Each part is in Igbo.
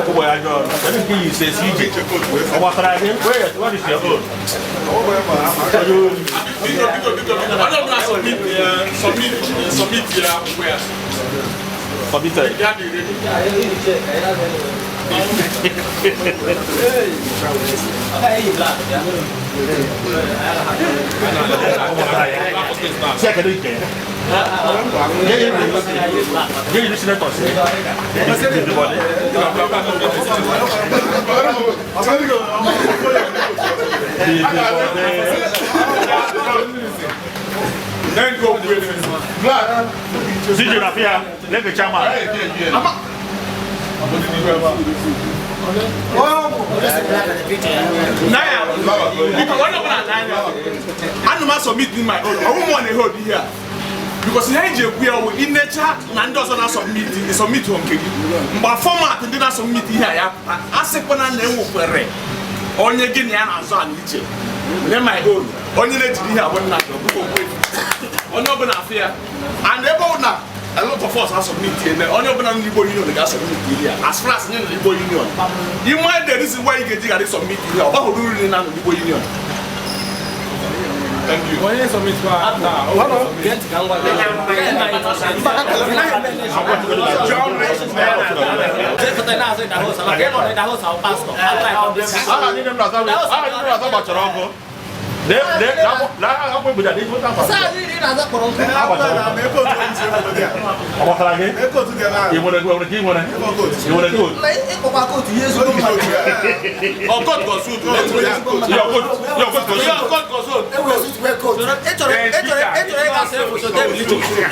Ụgbọ ya jọọ. Kedu nke yi ise esi ije? Ọ gbasara gị? Wait, what is your own? Biko, biko, biko, biko. Onye ọbụla submit ya, submit, submit ya where? Submitted. Ya dị ready. Si kedu nke ya? Nye yi senator si. The body. The body. Then go with CJ Rafia, let the chairman. Naya, biko, onye ọbụla n'anya. Ana m submit in my own. Ọwụ mụ na-hold here. Because ihe anyị ji ekwu ya wụ inecha na ndị ọzọ na-asubmit, submit nke gị. Mgbe format ndị na-asubmit ihe a ya pụta, a sịkwana na enwekwere onye gị na ya na-azụ ala iche. Nye my own. Onye na-ejide ihe abụ nna gị, ọ bụghị okwu efu. Onye ọbụla afụ ya. And ebe ọ na a lot of us asubmit eme, onye ọbụla nọ n'Igbo Union ga-asubmit ihe a. As far as nye nọ n'Igbo Union. Ime the reason why ị ga-eji ghara submit ihe a, ọ baghị uru na nọ n'Igbo Union. Thank you. Onye submit kwa na Aha niile m na-aza aha niile m na-aza gbachara ọkụ. Lee lee lee akwụkwọ egbe dị ezigbo afa. Ọ gbasara gị? Ị nwere nwere ka ị nwere? Ị nwere kootu? Ọ God go suit. Your coat, your coat go suit. God go suit. Echọrọ ịga see foto dee bleaching cream,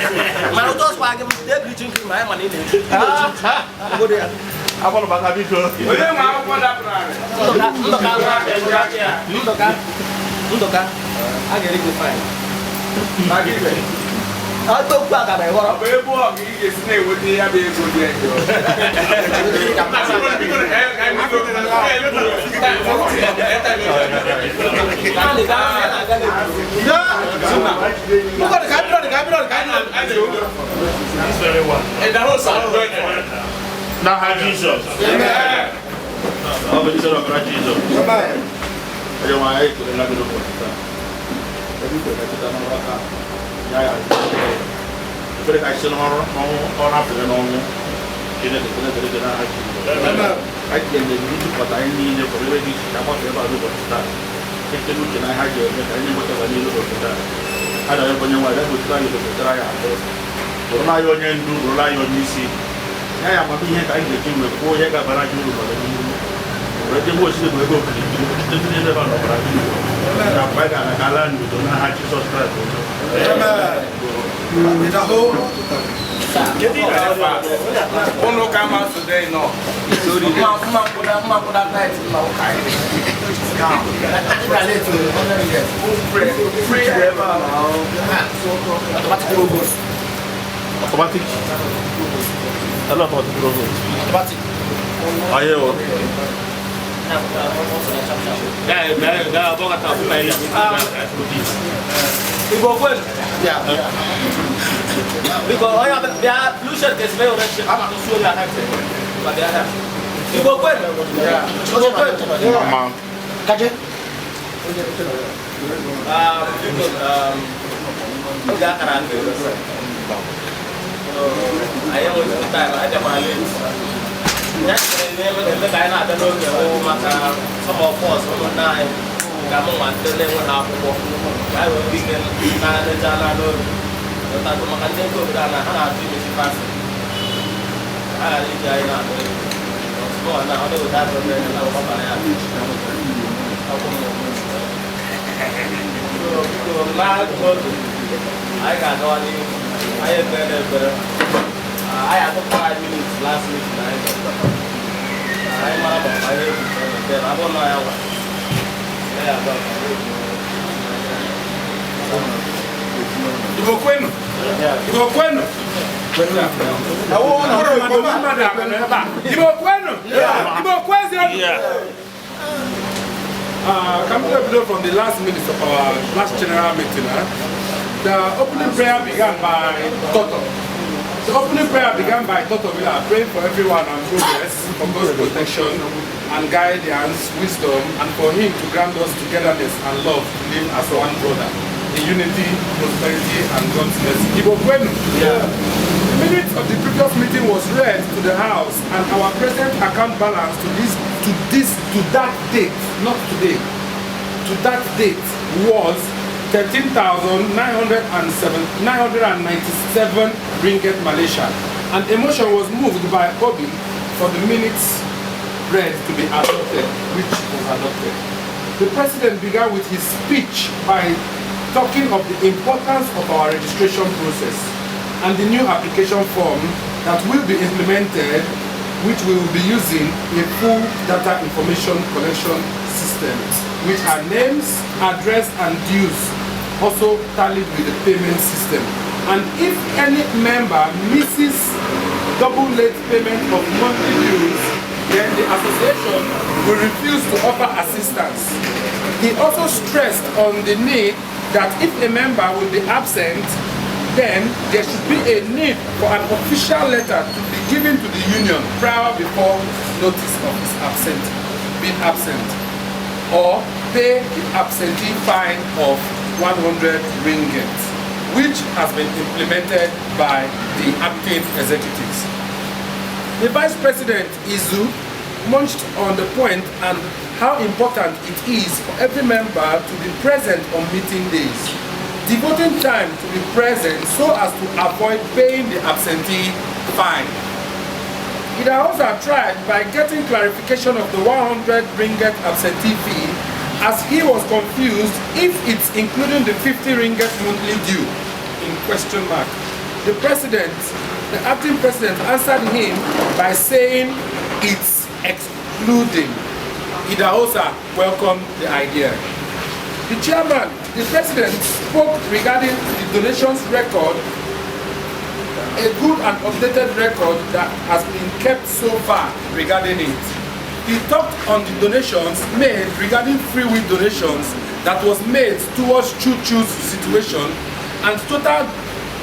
mana ụtọ ọsọ gị dee bleaching cream, anyị mana ị na-eji. Agbọrọ maka biko. Onye nwe akwụkwọ dapụrụ arị. Ndụka, Ndụka, Ndụka, a ga-eri gị fine. Ọtọ okwu a gara ịghọrọ. Ọ bụ ebe ọ ga ị ga-esi na-enweta ya bụ ego dị ego. Naanị ka a na-aga n'ebu. This very one. N'aha Jizọs. Ọ bụ Jizọs ọbara Jizọs. Onye nwe anyị ekelela gị n'ụbọchị taa. Ebe i kwere ka cheta n'ọrụ aka ya ya ekpere ka anyị si n'ọrụ n'ọnwụ ọ na-apụghị n'ọnwụ. Chineke ekele dịrị gị n'aha Jizọs. Anyị kelere gị ijikọta anyị niile kwere ebe dị iche iche agbakọ ebe a n'ụbọchị taa. Ekele uche na ihe ha ji eme ka anyị nweta n'ilu n'ụbọchị taa. A na-arịọ onye nwe anyị ya anyị gosipụtara anyị atọ. Bụrụla anyị onye ndu, bụrụla anyị onye isi. Nye anyị amamihe ka anyị ga-eji wee kwuo ihe ga-abara anyị uru n'ọdịnihu. Were jebe osisi bụ ego okirikiri site ndị niile ebe a n'ọbara gị. Na mgbe anyị gara ka ala n'udo n'aha Jizọs Kraịst onye. Ụlọ ụka ma today nọ. Mma mkpụda mma mkpụda night mma ụka anyị. Free ebe a. Automatic provost. Automatic. Hello, automatic provost. Automatic. Aye o. Igbo kwenu. Biko onye ọbụla bịa blue shirt ga-esi mee red shirt. Ama tụsuo ya aka ntị. Ma bịa ha. Igbo kwenu. Igbo kwenu. Ma. Biko, oge akara ndị anyị enweghị time, anyị bịakwara late. Ya mere na-eme ka anyị na-abịa n'oge wụ maka some of us, ụmụnne anyị ka mụ nwa ndị na-enweghị akwụkwọ ka anyị wee ike na-elecha na n'oge. Ghọtago, maka ndị ego obodo a na ha na-atụ imechi fasị ha ghara iji anyị na-atụ ego. Ọtụtụ na ọ na-eweta atụ ndị na ọgbakọrọ ya akwụ m n'onwe m. So, biko, n'oge anyị ga-agawa n'ihu, anyị ekpere ekpere. Anyị atụpụ anyị minutes last meeting anyị nọ. Anyị mara ma anyị egwu then abụọ na ya nwa ya agba ka anyị egwu. Igbo kwenu. Igbo kwenu. Igbo kwenu. Igbo kwenu. Come to from the last minutes of our last general meeting. The opening prayer began by Toto. The opening prayer began by Totovila praying for everyone and progress, for God's protection and guidance, wisdom, and for Him to grant us togetherness and love to live as one brother in unity, prosperity, and God's mercy. Igbo kwenu? The minutes of the previous meeting was read to the house, and our present account balance to that date, not today, to that date was 13,997 ringgit Malaysia. And a motion was moved by Obi for the minutes read to be adopted, which was adopted. The president began with his speech by talking of the importance of our registration process and the new application form that will be implemented, which we will be using a full data information collection system, which are names, address, and dues, also tallied with the payment system. And if any member misses double late payment of monthly dues, then the association will refuse to offer assistance. He also stressed on the need that if a member will be absent, then there should be a need for an official letter to be given to the union prior before notice of his absent, being absent, or pay the absentee fine of 100 ringgit, which has been implemented by the acting executives. The Vice President, Izu, munched on the point and how important it is for every member to be present on meeting days, devoting time to be present so as to avoid paying the absentee fine. Idahosa tried by getting clarification of the 100 ringgit absentee fee, as he was confused if it's including the 50 ringgit monthly due, in question mark. The acting president answered him by saying it's excluding. Idahosa welcomed the idea. The chairman, the president spoke regarding the donations record, a good and updated record that has been kept so far regarding it. He talked on the donations made regarding free will donations that was made towards Chu Chu's situation, and total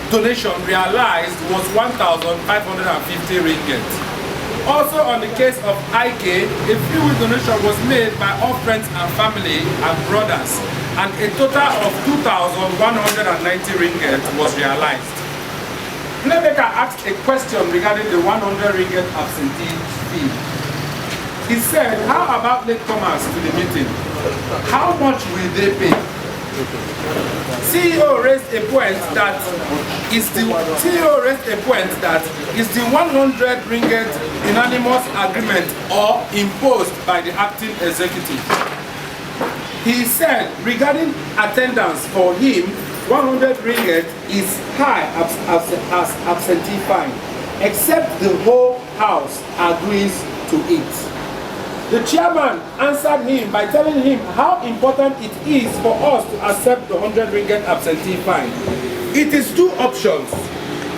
donation realized was 1,550 ringgit. Also on the case of IK, a free will donation was made by all friends and family and brothers, and a total of 2,190 ringgit was realized. Playmaker asked a question regarding the 100 ringgit absentee fee. He said, how about latecomers to the meeting? How much will they pay? CEO raised a point that is the CEO raised a point that is the 100 ringgit unanimous agreement or imposed by the acting executive. He said regarding attendance for him, 100 ringgit is high as absentee fine, except the whole house agrees to it. The chairman answered him by telling him how important it is for us to accept the 100 ringgit absentee fine. It is two options.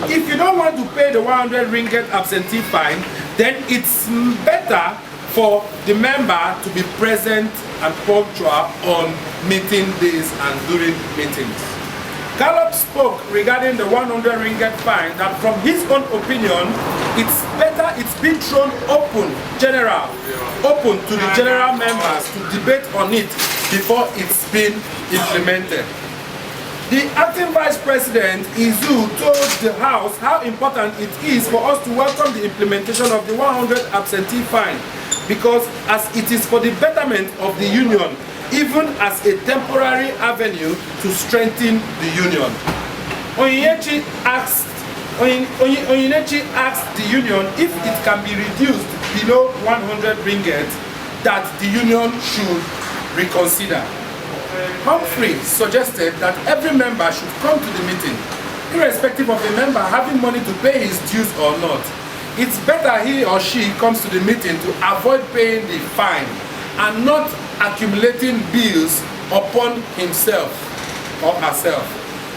If you don't want to pay the 100 ringgit absentee fine, then it's better for the member to be present and punctual on meeting days and during meetings. Gallup spoke regarding the 100 ringgit fine that from his own opinion, it's better it's been thrown open, open to the general members to debate on it before it's been implemented. The acting vice president, Izu, told the House how important it is for us to welcome the implementation of the 100 absentee fine, because as it is for the betterment of the union, even as a temporary avenue to strengthen the union. Onyinyechi asked the union if it can be reduced below 100 ringgit, that the union should reconsider. Humphrey suggested that every member should come to the meeting, irrespective of a member having money to pay his dues or not. It's better he or she comes to the meeting to avoid paying the fine and not accumulating bills upon himself or herself.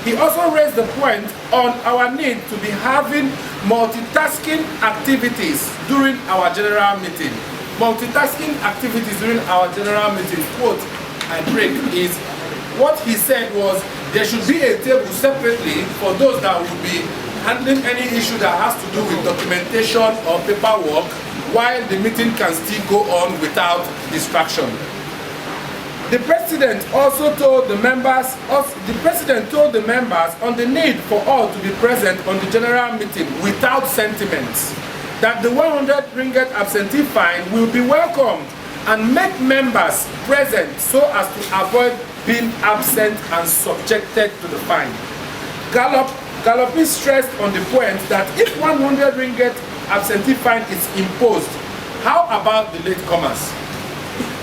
He also raised the point on our need to be having multitasking activities during our general meeting. Multitasking activities during our general meeting, quote, I break, is what he said was there should be a table separately for those that will be handling any issue that has to do with documentation or paperwork while the meeting can still go on without distraction. The president also told the members, the president told the members on the need for all to be present on the general meeting without sentiments, that the 100 ringgit absentee fine will be welcomed and make members present so as to avoid being absent and subjected to the fine. Gallopi stressed on the point that if 100 ringgit absentee fine is imposed, how about the latecomers?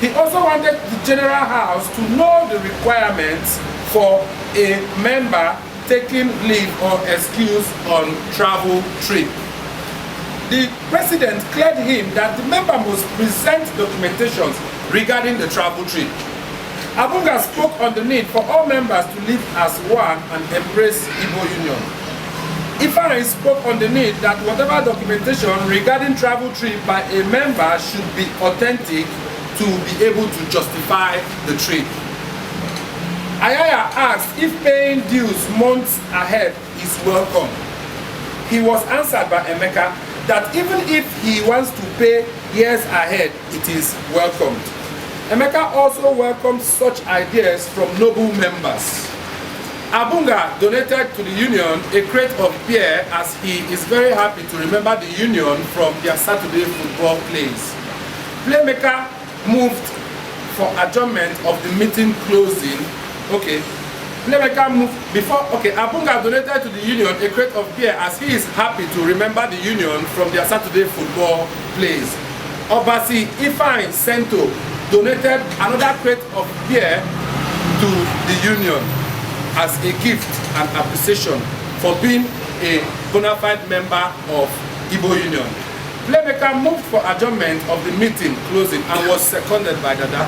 He also wanted the General House to know the requirements for a member taking leave or excuse on travel trip. The president cleared him that the member must present documentations regarding the travel trip. Abunga spoke on the need for all members to live as one and embrace Igbo Union. Ifeanyi spoke on the need that whatever documentation regarding travel trip by a member should be authentic to be able to justify the trip. Ayaya asked if paying dues months ahead is welcome. He was answered by Emeka that even if he wants to pay years ahead, it is welcomed. Emeka also welcomed such ideas from noble members. Abunga donated to the union a crate of beer as he is very happy to remember the union from their Saturday football plays. Playmaker moved for adjournment of the meeting closing. Okay. Playmaker moved before, okay, Abunga donated to the union a crate of beer as he is happy to remember the union from their Saturday football plays. Obasi Ifeanyi Sento donated another crate of beer to the union as a gift and appreciation for being a bona fide member of Igbo Union. Playmaker moved for adjournment of the meeting closing and was seconded by Dada.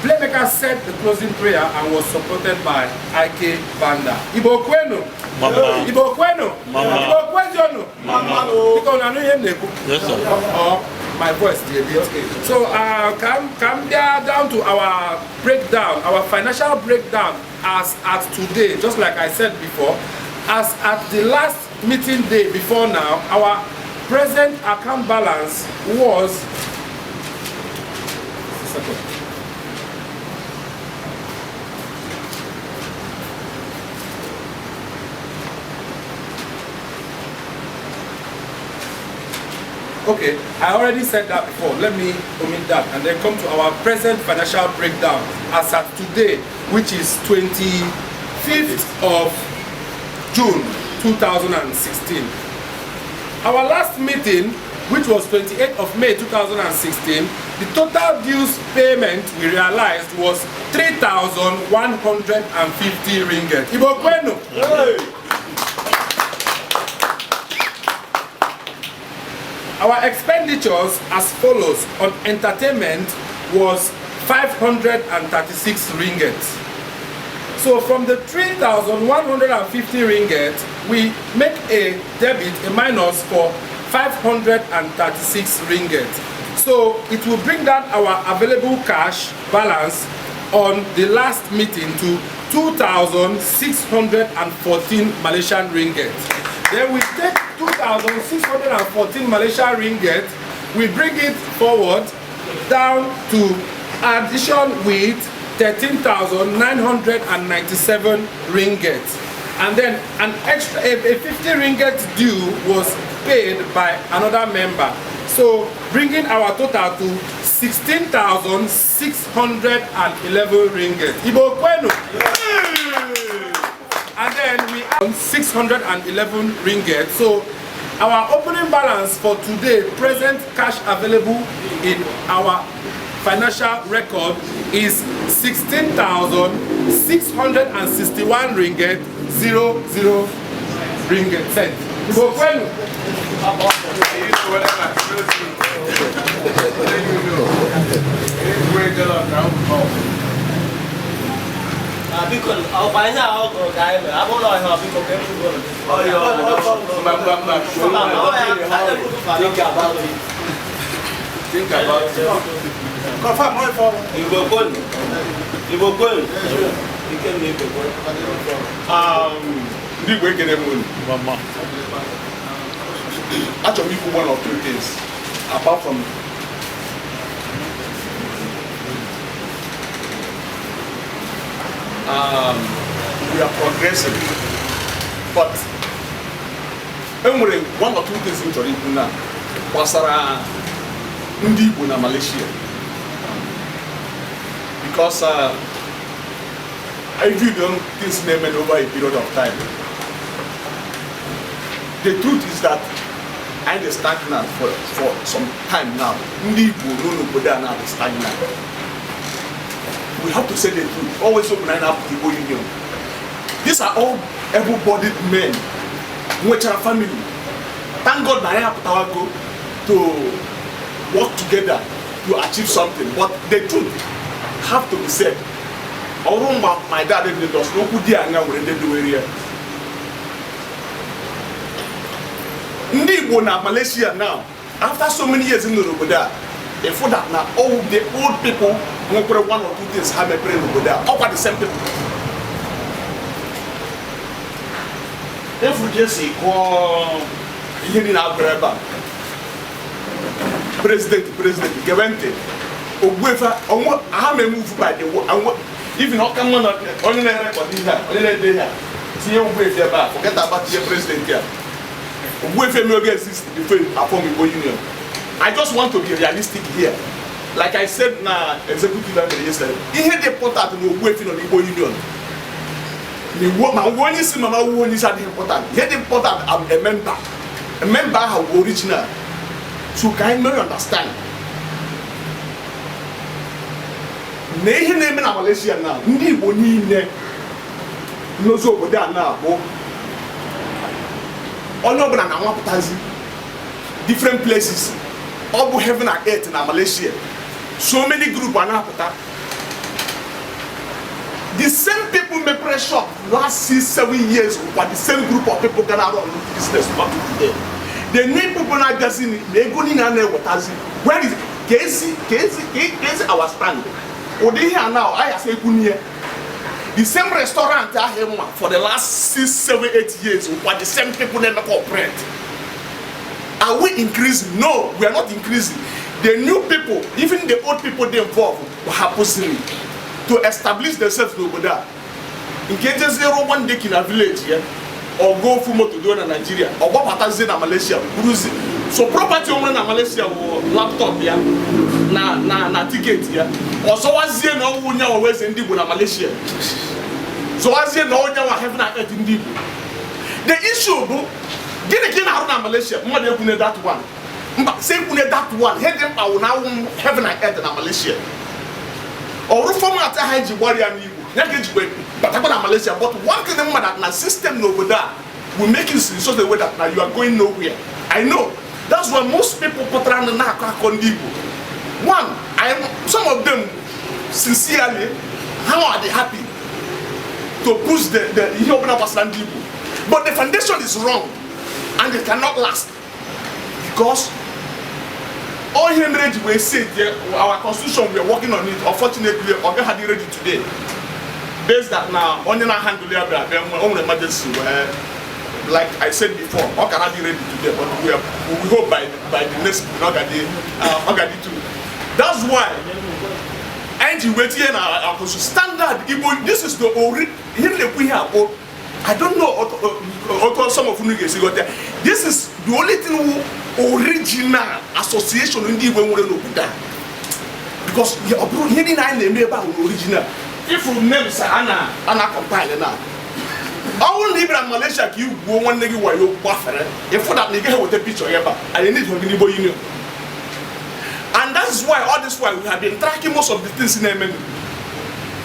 Playmaker said the closing prayer and was supported by Ike Banda. Igbo kwenu! Mama. Igbo kwenu! Mama. Igbo kwezionu! Mama. Biko na anụ ihe m na-ekwu. Yes, sir. Oh, my voice dey a bit. So come there down to our breakdown, our financial breakdown as at today. Just like I said before, as at the last meeting day before now, our present account balance was. Second. Okay, I already said that before. Let me omit that and then come to our present financial breakdown as at today, which is 25th of June 2016. Our last meeting, which was 28th of May 2016, the total dues payment we realized was 3,150 ringgit. Igbo kwenu! Our expenditures as follows on entertainment was 536 ringgit. So from the 3,150 ringgit, we make a debit, a minus for 536 ringgit. So it will bring down our available cash balance on the last meeting to 2,614 Malaysian ringgit. Then we take 2,614 Malaysian ringgit, we bring it forward down to addition with 13,997 ringgit. And then an extra, a 50 ringgit due was paid by another member. So bringing our total to 16,611 ringgit. Igbo kwenu! And then we add 611 ringgit. So our opening balance for today, present cash available in our financial record is 16,661 ringgit 00 ringgit cent. Igbo kwenu! Biko, ọkwa ihe a ọ gụrụ ka anyị mere, abụrụ na ọhịa biko ka e kwuo. Think about it. Think about it. Confirm, all for. Igbo kwenu. Igbo kwenu. Ike na Igbo kwenu. Ndị Igbo ekele m unu. Mama. Achọrọ m ikwu one or two things apart from we are progressing, but enwere one or two things m chọrọ ikwu na gbasara ndị Igbo na Malaysia, because I view the things na-eme over a period of time. The truth is that anyị dị stagnant for some time now. Ndị Igbo nọ n'obodo a na-adị stagnant. We have to say the truth. Always open anyị na-apụta Igbo Union. These are all able-bodied men nwechara family. Thank God na anyị apụtawago to work together to achieve something, but the truth have to be said. Ọrụ mgba my dad dị ndọs n'okwu dị anya nwere ndị dowere ya. Ndị Igbo na Malaysia now, after so many years nọ n'obodo a, ịfụ that na all the old people nwekwara one or two things ha mepere n'obodo a, ọkwa the same people. Efuru ka esi gụọ ihe niile agụrụ ebe a. President gebe ntị. Ogbuefe onwe ha ma move by the even ọka mma na onye na-erekọd ihe a, onye na-ede ihe a, tinye Ogbuefe ebe a, forget about ihe president ya. Ogbuefe emeogo exist before I form Igbo Union. I just want to be realistic here. Like I said na executive level yesterday, ihe dị important na Ogbuefe nọ n'Igbo Union. Ma nwe onye isi mama wuo onye isi adịghị important. Ihe dị important, I'm a member. A member ahụ bụ original. So ka anyị mere understand na ihe na-eme na Malaysia na ndị Igbo niile n'ozu obodo a na-abụ onye ọbụla na-anwapụtazi different places. Ọ bụ heaven and earth na Malaysia. So many group a na-apụta. The same people mepere shop last 6-7 years were the same group of people gonna run business up to today. The new people na-abịazi na ego niile a na-ewetazi. Where is kezi our stand? Ụdị ihe a now anyị asị ekwu n'ihe. The same restaurant ahụ mma for the last 6, 7, 8 years were the same people na-emekọ operate. Are we increasing? No, we are not increasing. The new people, even the old people they involved, hapụsịrị to establish themselves n'obodo a. Nke jeziere one day na village ya, ọ go ofu moto do na Nigeria, ọ gbabatazie na Malaysia, buruzi. So property onwere na Malaysia wụ laptop ya na ticket ya. Ọ zọwazie na ọwụ onye nwa eze ndị Igbo na Malaysia. Zọwazie na onye nwa heaven and earth ndị Igbo. The issue bụ gịnị ka ị na-arụ na Malaysia? Mmadụ ekwune that one. Mba, sị ekwune that one. Ihe dị mkpa wụ na awụ heaven and earth na Malaysia. Ọrụ format ahụ eji gbara ya n'Igbo ya ka ejikwa batakwa na Malaysia. But one thing mma that na system n'obodo a will make it in such a way that na you are going nowhere. I know. That's why most people pụtara na na-akọ akọ ndị Igbo. One, some of them sincerely, how are they happy to push the ihe ọbụla gbasara ndị Igbo? But the foundation is wrong and it cannot last because all ihe mere ji wee say our constitution, we are working on it. Unfortunately, ọ gaghị adị ready today. Based that na onye na-handle ya bịara bịa o nwere emergency wee, like I said before, ọ ka adị ready today, but we hope by the next ọ ga-adị too. That's why anyị ji wee tinye na our constitution standard Igbo. This is the ori ihe na-ekwu ihe akpọ. I don't know otu some of unu ga-esi ghọta. This is the only thing wụ original association ndị Igbo nwere n'obodo a. Because ọ bụrụ ihe niile anyị na-eme ebe ahụ original. Ifuru names a na-compile na. Ọ bụrụ na ị bịara Malaysia ka ị gwuo nwanne gị wayo gbafere, ịfụ that na ị gaghị eweta picture ya ebe a. Anyị need gị n'Igbo Union. And that's why all this while we have been tracking most of the things na-eme.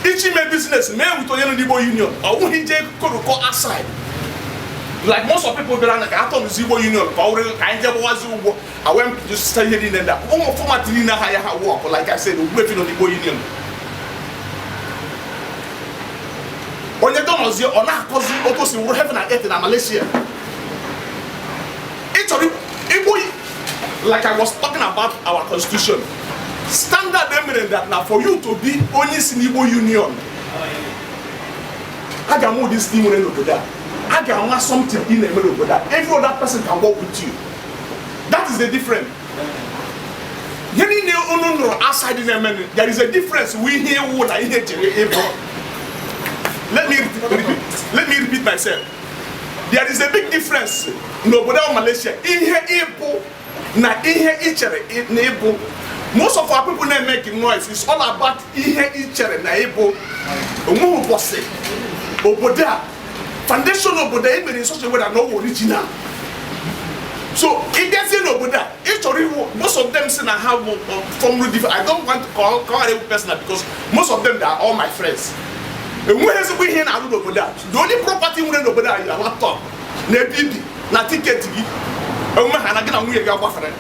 Ichi mee business mee with onye nọ n'Igbo Union, ọ bụghị ije korokọ aside. Like most of people bịara na ka atọ n'ụzọ Igbo Union ka ọ were ka anyị jee gbawazi ụgwọ awe mpụta ihe niile ndị a. Ụmụ format niile ha ya ha work, like I said, Ogbuefi nọ n'Igbo Union. Onye dọnọzie ọ na-akọzi otu o si wụrụ heaven and earth na Malaysia. Ị chọrọ Igbo, like I was talking about our constitution. Standard emere that na for you to be onye isi n'Igbo Union, a ga-ama ụdị isi nwere n'obodo a. A ga-ama something ị na-eme n'obodo a. Every other person can work with you. What is the difference? Ihe niile unu nụrụ outside na-eme, there is a difference wụ ihe ịwụ na ihe echere ịbụ. Let me repeat myself. There is a big difference n'obodo ahụ, Malaysia, ihe ịbụ na ihe ị chere na ịbụ. Most of our people na-make noise is all about ihe ị chere na ịbụ. Onweghị ụbọchị obodo a, foundation obodo a emere in such a way that no original. So ị bịazie n'obodo a, ị chọrọ iwu, most of them si na ha bụ from different. I don't want to call it personal because most of them, they are all my friends. Enweghị ezigbo ihe ị na-arụ n'obodo a. The only property nwere n'obodo a, ya laptop na ebe ibi na ticket gị onwe ha na gị na nwunye gị agbafere.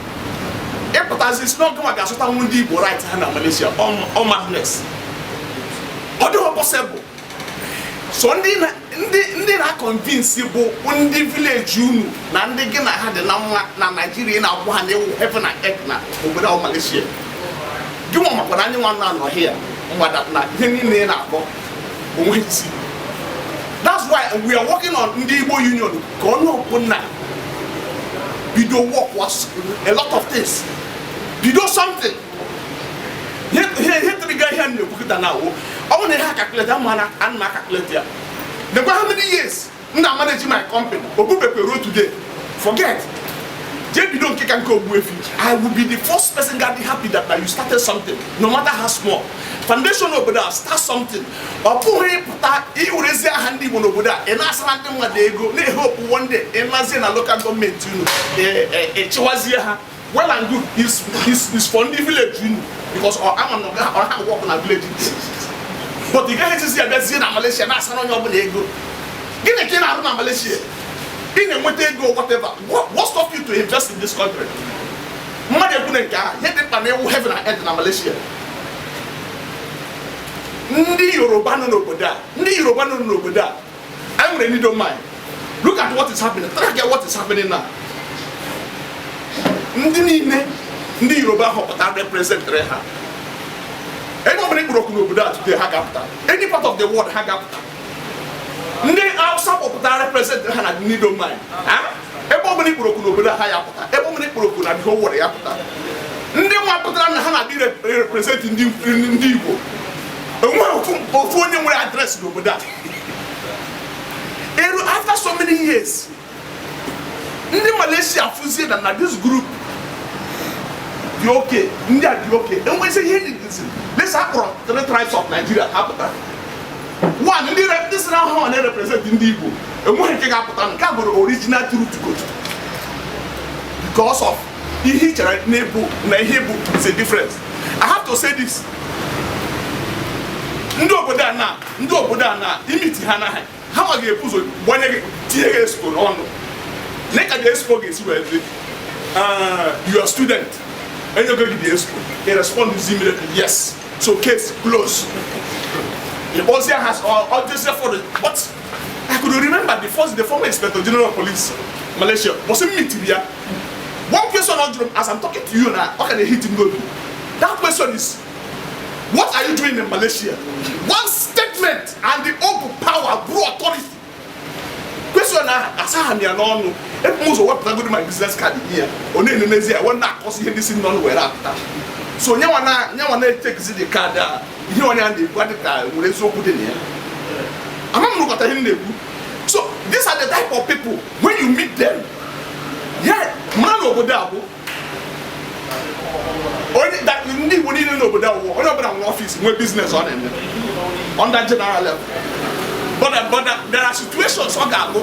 Ịpụtazi si n'ọgụ ma ga-azụta nwu ndị Igbo right ha na Malaysia, all madness. Ọ dịghị possible. So ndị na-convince bụ ndị village unu na ndị gị na ha dị na nwa na Naijiria na-agwụ ha na-ewu heaven and earth na obodo ahụ Malaysia. Gị nwa makwara anyị nwa na-anọghị ya mgbada na ihe niile ị na-akọ onwe isi. That's why we are working on ndị Igbo Union, ka onye ọbụla bido work was a lot of things, bido something. Ihe tụrịga ihe a na-ekwu kịta na awụ ọ bụrụ na ihe a calculate ama na ana m calculate ya. Nekwa how many years m na manage my company, obubekwe ruo today. Forget, jee bido nke ka nke Ogbuefi. I will be the first person ga dị happy that you started something, no matter how small. Foundation obodo a, start something. Ọ bụghị ịpụta iwerezi aha ndị Igbo n'obodo a, ị na-asara ndị mmadụ ego, na-ehope one day ịmazie na local government unu ịchịwazie ha. Well and good, is for ndị village unu because ọ ama na ọ ha work na village, but ị gaghị ejizi ya bịazie na Malaysia na-asara onye ọbụla ego. Gịnị ka ị na-arụ na Malaysia ị na-enweta ego? Whatever, what stop you to invest in this country? Mmadụ ekwu na nke ahụ, ihe dị mkpa na ewu heaven and earth na Malaysia. Ndị Yoruba nọ n'obodo a, ndị Yoruba nọ n'obodo a, anyị nwere needle mine. Look at what is happening. Try get what is happening now. Ndị niile ndị Yoruba họpụtara representịrị ha, ebe ọ bụla ikpuru okwu n'obodo a today, ha ga-apụta. Any part of the world, ha ga-apụta. Ndị Hausa kpọpụtara representịrị ha na needle mine, ebe ọ bụla ikpuru okwu n'obodo a, ha ya pụta. Ebe ọ bụla ikpuru okwu na the whole world, ya pụta. Ndị nwa pụtara na ha na-adị represent ndị Igbo, enweghị ofu onye nwere address n'obodo a. Eru after so many years, ndị Malaysia fụzie na this group dị oke, ndị a dị oke, enwezi ihe dịzi lesa akpọrọ three tribes of Nigeria, ha pụta. One, ndị si na ha na-represent ndị Igbo, enweghị nke ga-apụta. Nke a bụrụ original truth go because of ihe ị chere na-ebu na ihe bụ is a difference. I have to say this. Ndị obodo a na ndị obodo a na imiti ha na ha ma ga-ebu ụzọ gbanye gị, tinye gị expo n'ọnụ na ka the expo ga-esi wee dị. You are student, enyego gị the expo, they respond immediately, "Yes." So case close. Ịkpọzie ha ọ jezie for the. But I could remember the former Inspector General of Police Malaysia bọsị m ya, one question ọ jụrụ m, as I'm talking to you now, ọ ka na-ehit m n'obi. That question is, "What are you doing in Malaysia?" One statement and the open power bro authority. Question ahụ asagha m ya n'ọnụ. Ebu m ụzọ wepụtagoro my business card nye ya, ọ na-enenezi ya, ọ na-akọsi ihe ndị si n'ọnụ were apụta. So nyenwa na-etekizi the card a, ihe onye a na-ekwu adị ka nwere eziokwu dị na ya. Ama m rụkọta ihe m na-ekwu. So these are the type of people, when you meet them, yeah, mara na obodo a bụ onye ndị Igbo niile n'obodo a wụ onye ọbụla nwere office, nwee business ọ na-eme under general level. But there are situations ọ ga-abụ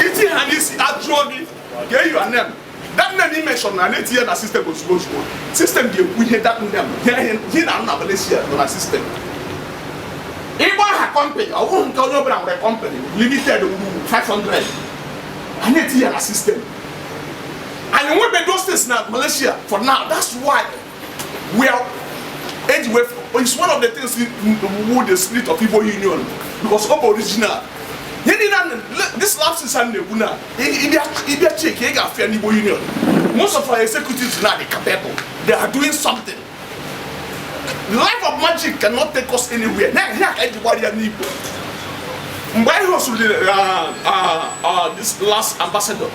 itinye ha n'isi, ajụọ gị gee your name, that name i mention na na-etinye na system ozugbo ozugbo. System ga-ekwu ihe that name, ihe na na Malaysia nọ na system. Ịgba aha company, ọ bụghị nke onye ọbụla nwere company limited ruru 500, a na-etinye na system. And nwebe those things na Malaysia for now. That's why we are age wey it's one of the things wu the spirit of Igbo Union, because ọ bụ original ihe niile this lapses a na-ekwu na ịbịa check, ị ga-afịa n'Igbo Union. Most of our executives now dey capable, they are doing something. The life of magic cannot take us anywhere. Na ihe a ka eji gbara ya n'Igbo. Mgbe anyị hosuru the this last ambassador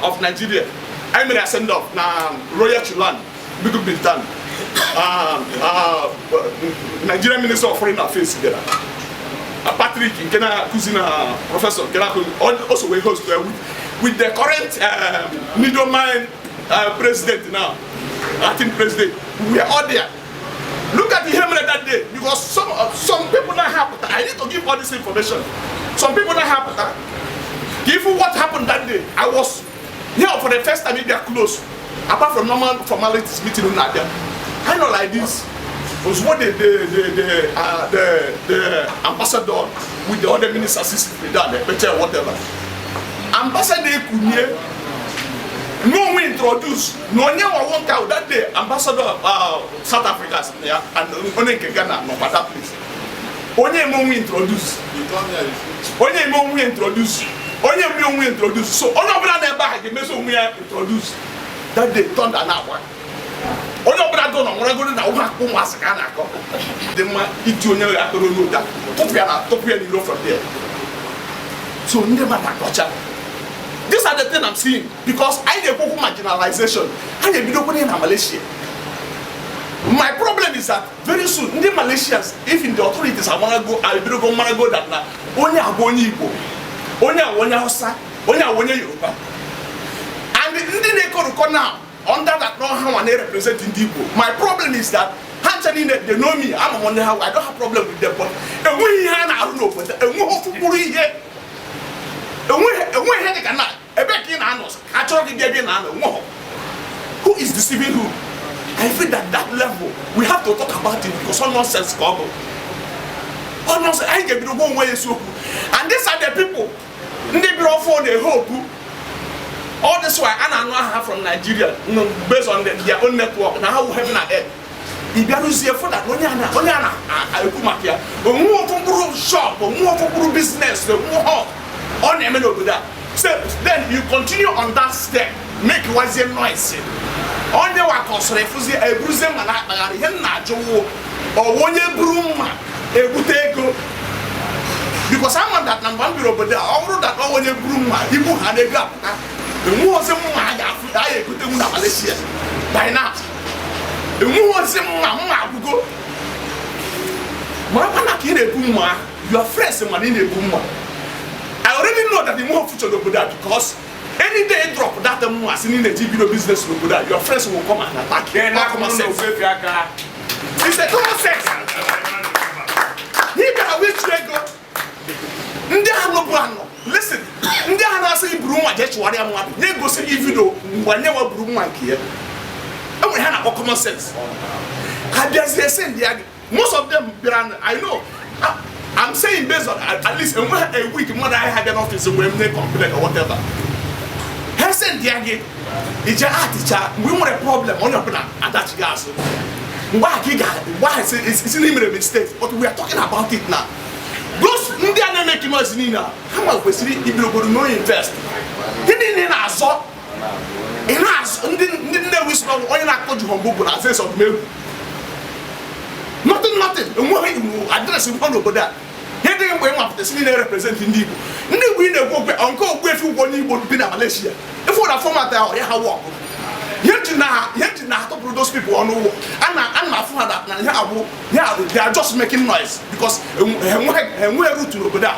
of Nigeria, Anyị mere send off na Royal Chulan, Bukit Bintang. Nigerian Minister of Foreign Affairs bịara. Patrick nke na-akụzi na professor nke na-akụzi also wee host with the current Middleman president now, acting president. We are all there. Look at ihe mere that day, because some people na ha pụta. I need to give all this information. Some people na ha pụta give you what happened that day. I was here for the first time if they are close, apart from normal formalities meeting na there. I know like this ozugbo the ambassador with the other ministers sit down, ekpeche, whatever. Ambassador ekunye no we introduce na onye nwa nwoke ahụ that day. Ambassador South Africa ya and onye nke Ghana nọkwa that place. Onye eme onwe introduce, onye eme onwe introduce, onye eme onwe introduce. So onye ọbụla na ebe ahụ ga-emezi onwe ya introduce that day. Thunder na-agba, onye ọbụla dụ na nwere na ụmụ akpụ ụmụasị ka a na-akọ dị mma iti onye ya akọrọ onye ụda tụpụ ya na tụpụ ya n'iro from there. So ndị mmadụ akọcha. These are the things I'm seeing, because anyị na-ekwu okwu marginalization. Anyị ebidokwa na Malaysia. My problem is that very soon ndị Malaysians, if in the authorities amarago, ebidogo marago that na onye abụ onye Igbo, onye awụ onye Hausa, onye awụ onye Yoruba, and ndị na-ekorokọ now under that no ha nwa na-represent ndị Igbo. My problem is that ha ncha niile, they know me, ama m onye ha. I don't have problem with them, but enweghị ihe a na-arụ n'obodo, enweghị ofu mkpụrụ ihe, enweghị ihe dị ka na ebe ka ị na-anọ ka chọrọ gị bịa ebe ị na-anọ, enweghị. Who is deceiving who? I feel that that level we have to talk about it, because all nonsense ka ọ bụ, all nonsense. Anyị ga-ebido gwa onwe ya eziokwu. And these are the people ndị bịara ọfụ na-ehope all this while a na-anụ aha from Nigeria, no, based on their own network na ha wụ heaven and earth. Ị bịarụzie fụ that onye a na-ekwu maka ya, onwe ofu mkpụrụ shop, onwe ofu mkpụrụ business, onwe ha ọ na-eme n'obodo a. So then you continue on that step, make wazie noise. Onye wakọsịrị fụzie eburuzie mma na-akpagharị. Ihe m na-ajụ wụ, ọwụ onye buru mma ebute ego? Because ama that na mgbe m biri obodo a, ọ bụrụ that ọ onye buru mma ibu ha na ego apụta, enweghị ozi mma a ga-afụ a ga-egotenwu na Malaysia by now. Enweghị ozi mma, mma agwụgo. Marakwa na ka ị na-ebu mma ahụ, your friends mana ị na-ebu mma. I already know that enweghị future n'obodo a, because any day you drop that mma asị na ị na-eji bido business n'obodo a, your friends will come and attack you. All common sense. It's a common sense. Ị bịara wee chụọ ego ndị ahụ nọbụ anọ. Listen, ndị ahụ na-asị iburu nwa jee chụgharịa mmadụ na-egosi gị video mgbe nye nwa buru nwa nke ya. Enwere ha na-akpọ common sense. Ha bịazie send ya gị. Most of them bịara, I know, I'm saying based on at least enweghị a week mmadụ ahịa ha bịa n'ọfịs wee m na-complain or whatever. Ha send ya gị ije atịcha. Mgbe ị nwere problem, onye ọbụla adachighị azụ. Mgbe ahụ ka ị ga mgbe ahụ isi na ị mere mistake. But we are talking about it now. Those ndị a na-eme noise niile a, ha ma kwesịrị ibidogoro no invest. Gịnị ị na-azọ? Ị na-azọ ndị Nnewi si n'ọnwụ onye na-akpọ Juhombo bụ na aza ọdụmegwu. Nothing, nothing. Enweghị address nwa n'obodo a. Ihe dịghị mgbe ị nwapụta si niile represent ndị Igbo. Ndị Igbo ị na-ekwu okwu nke Ogbuefi ụgwọ onye Igbo bi na Malaysia ifu na format ahụ ya ha wọkụ. Ihe ji na atụpụrụ those people ọnụ ụgwọ a na a na-afụ ha na ihe abụ ihe abụ. They are just making noise because enweghị root n'obodo a.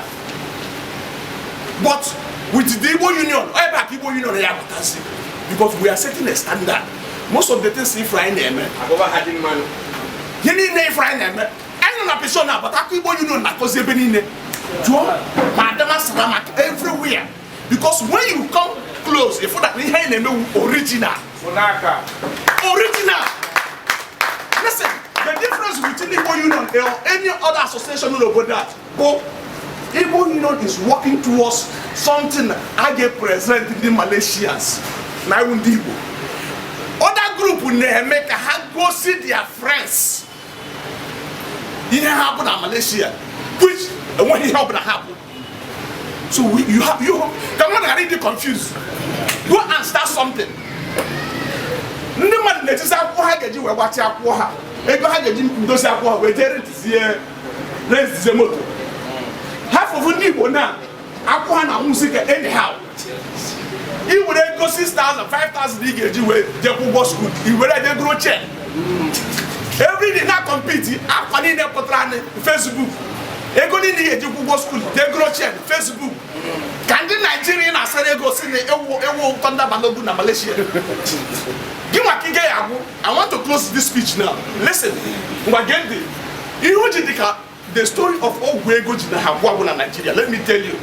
But with the Igbo Union, ebe a ka Igbo Union ya pụtazi, because we are setting a standard. Most of the things ifuru anyị na-eme, ihe niile ifuru anyị na-eme, anyị nọ na pension na abata aka Igbo Union na-akọzi ebe niile. Jụọ ma Adama maka everywhere, because when you come close, ifu that ihe anyị na-eme original, original. Listen, the difference between Igbo Union or any other association n'obodo a bụ Igbo Union is working towards something a ga-present ndị Malaysians na iwu ndị Igbo. Other group na-eme ka ha gosi their friends ihe ha bụ na Malaysia, which enweghị ihe ọbụla ha bụ. So we, you have you ka mmadụ ghara ịdị confused. Go and start something. Ndị mmadụ na-etisi akwụkwọ ha ga-eji wee gbatị akwụkwọ ha, ego ha ga-eji ndozi akwụkwọ ha wee jee rentizie moto ha. Fụfụ ndị Igbo na akwụkwọ ha na-anwụzi ka anyhow. Ị were ego 6,000, 5,000 ị ga-eji wee jekwa ụgwọ school, i were je goro chain. Everyday na compete akwa niile pụtara na Facebook. Ego niile ị ga-eji kwụ ụgwọ school, jee goro chain Facebook. Ka ndị Naijiria na-asara ego si na ewu ewu Thunder Balogun na Malaysia. Gị nwa ka ị gaghị agwụ. I want to close this speech now. Listen, ngwa gee ntị. Ihe o ji dị ka the story of ọgwụ ego ji na ha agwụ agwụ na Nigeria. Let me tell you.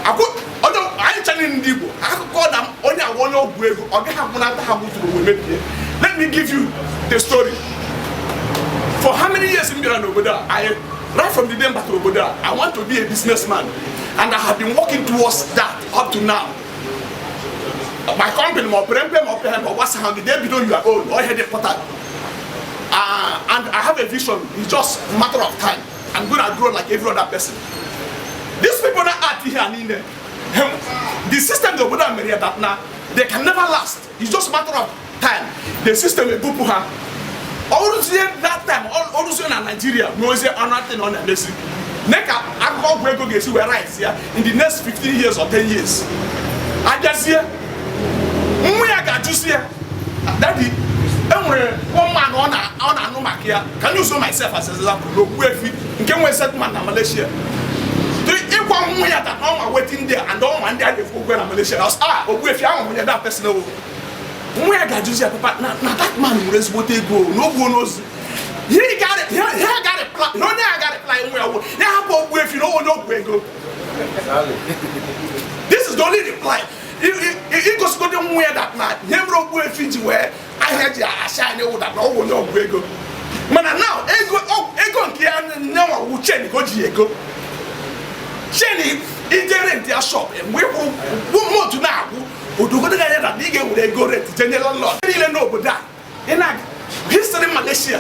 Akwụ onye anyị channel ndị Igbo akụkọ na onye agwa onye ọgwụ ego ọ gaghị agwụnata ha gbuturu wee mebie. Let me give you the story. For how many years m bịara n'obodo a, I right from the day m batara obodo a, I want to be a businessman and I have been working towards that up to now. My company, ma ọ pere mpe ma ọ pere mpe, ọ gbasaghị gị, they bido your own, ọ ihe dị important. And I have a vision. It's just a matter of time. I'm gonna grow like every other person. These people na act here and in there. The system the obodo a mere ya that na they can never last. It's just a matter of time. The system ebupụ ha. Ọrụzie that time, ọrụzie na Nigeria, nwezie ọnụ ọ na-emesi. Ne ka akụkọ ọgwụ ego ga-esi wee rise ya in the next 15 years or 10 years. Abịazie, nwa ya ga-ajụzi ya, "Daddy, enwere one man ọ na-anụ maka ya." Can you use myself as example? N'Ogbuefi nke nwere settlement na Malaysia. Ịgwa nwa ya that ọnwa wetin there and ọnwa ndị a na-ekwu okwu na Malaysia. Ah, Ogbuefi ahụ nwunye that person o. Nwa ya ga-ajụzi ya, "Papa, na that man nwere ezigbote ego na o gbuo n'ozu." Ihe ga reply, ihe onye a ga reply nwa ya wụ ya hapụ Ogbuefi na onye ọgwụ ego. This is the only reply. Igosigodi nwa ya that na ihe mere Ogbuefi ji wee ahịa ji asha anyị wụ that na ọ wụ onye ọgwụ ego. Mana now ego ego nke ya nyenwa wụ chain ka o ji ego chain ije rent ya shop mgbe ịkwụ motu na-agwụ odogodo gị anya na ị ga-ewere ego rent jenye landlord niile n'obodo a. Ị na history Malaysia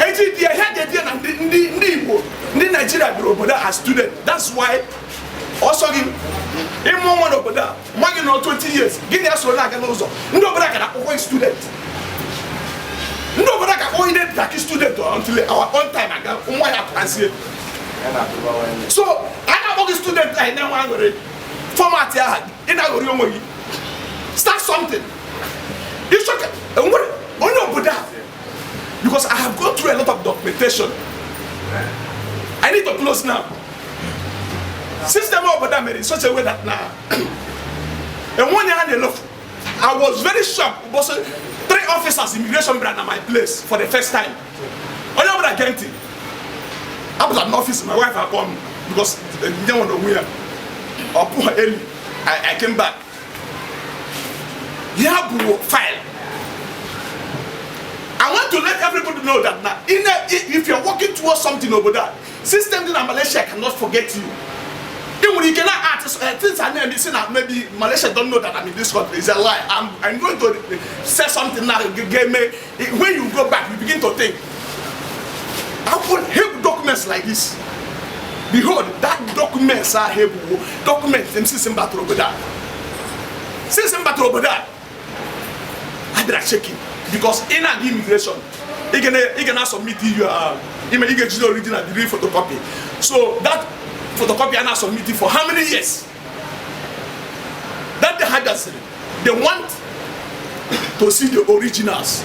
eji di ya ihe ga-edi ya na ndị Igbo, ndị Naijiria bịara obodo a as student. That's why ọsọ gị ịmụ nwa n'obodo a, nwa gị nọ 20 years, gị na ya soro na-aga n'ụzọ, ndị obodo a ga na-akpọkwa gị student. Ndị obodo a ga-akpọ onye daki student until our own time aga nwa ya pụtazie. So a na-akpọ gị student anyị na-enwe aṅụrị format aha ị na-aghọrị onwe gị. Start something. Ịchọ ka enwere onye obodo a, because I have gone through a lot of documentation. I need to close now. System obodo a mere in such a way that na enwe onye ha na-elofu. I was very shocked ụbọchị three officers immigration bịara na my place for the first time. Onye ọbụla gee ntị. Apụtara m n'ọfịs, my wife akpọ m because nye nwere onwe ya ọ pụghị early. I came back, ya bụ file. I want to let everybody know that now, if you're working towards something over there, system in Malaysia cannot forget you. Ị nwere ike na artist things are na si na maybe Malaysia don't know that I'm in this country. It's a lie. I'm going to say something now. When you go back, you begin to think. I put help documents like this. Behold, that documents are help documents. Them since m batara obodo a. Since m batara obodo a, I bịara checking because ị na-aga immigration, ị ga na submit your ime ị ga-ejide original, the real photocopy. So that photocopy a na submit for how many years? That day ha gasịrị, they want to see the originals.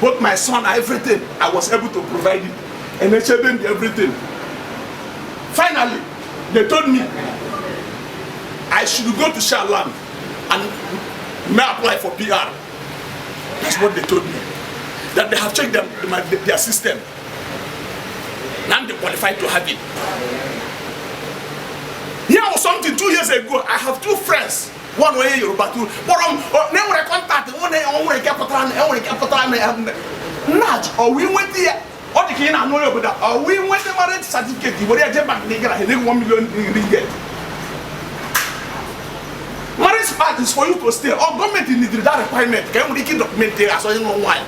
Both my son and everything, I was able to provide it. And echebe everything. Finally, they told me I should go to Shah Alam and may apply for PR. That's what they told me. That they have checked their system. Now they qualified to have it. Here was something 2 years ago. I have two friends. One way Yoruba two. But they nwere contact. One nwere nke pụtara na enwere nke pụtara na Naj, ọ wee nweta ya. Ọ dị ka ị na-anụ onye obodo a, ọ wee nweta marriage certificate were ya jee bank na ị gara ha enye gị 1 million ringgit. Marriage part is for you to stay. Or government need that requirement ka e nwere ike document ya as onye nụrụ nwaanyị.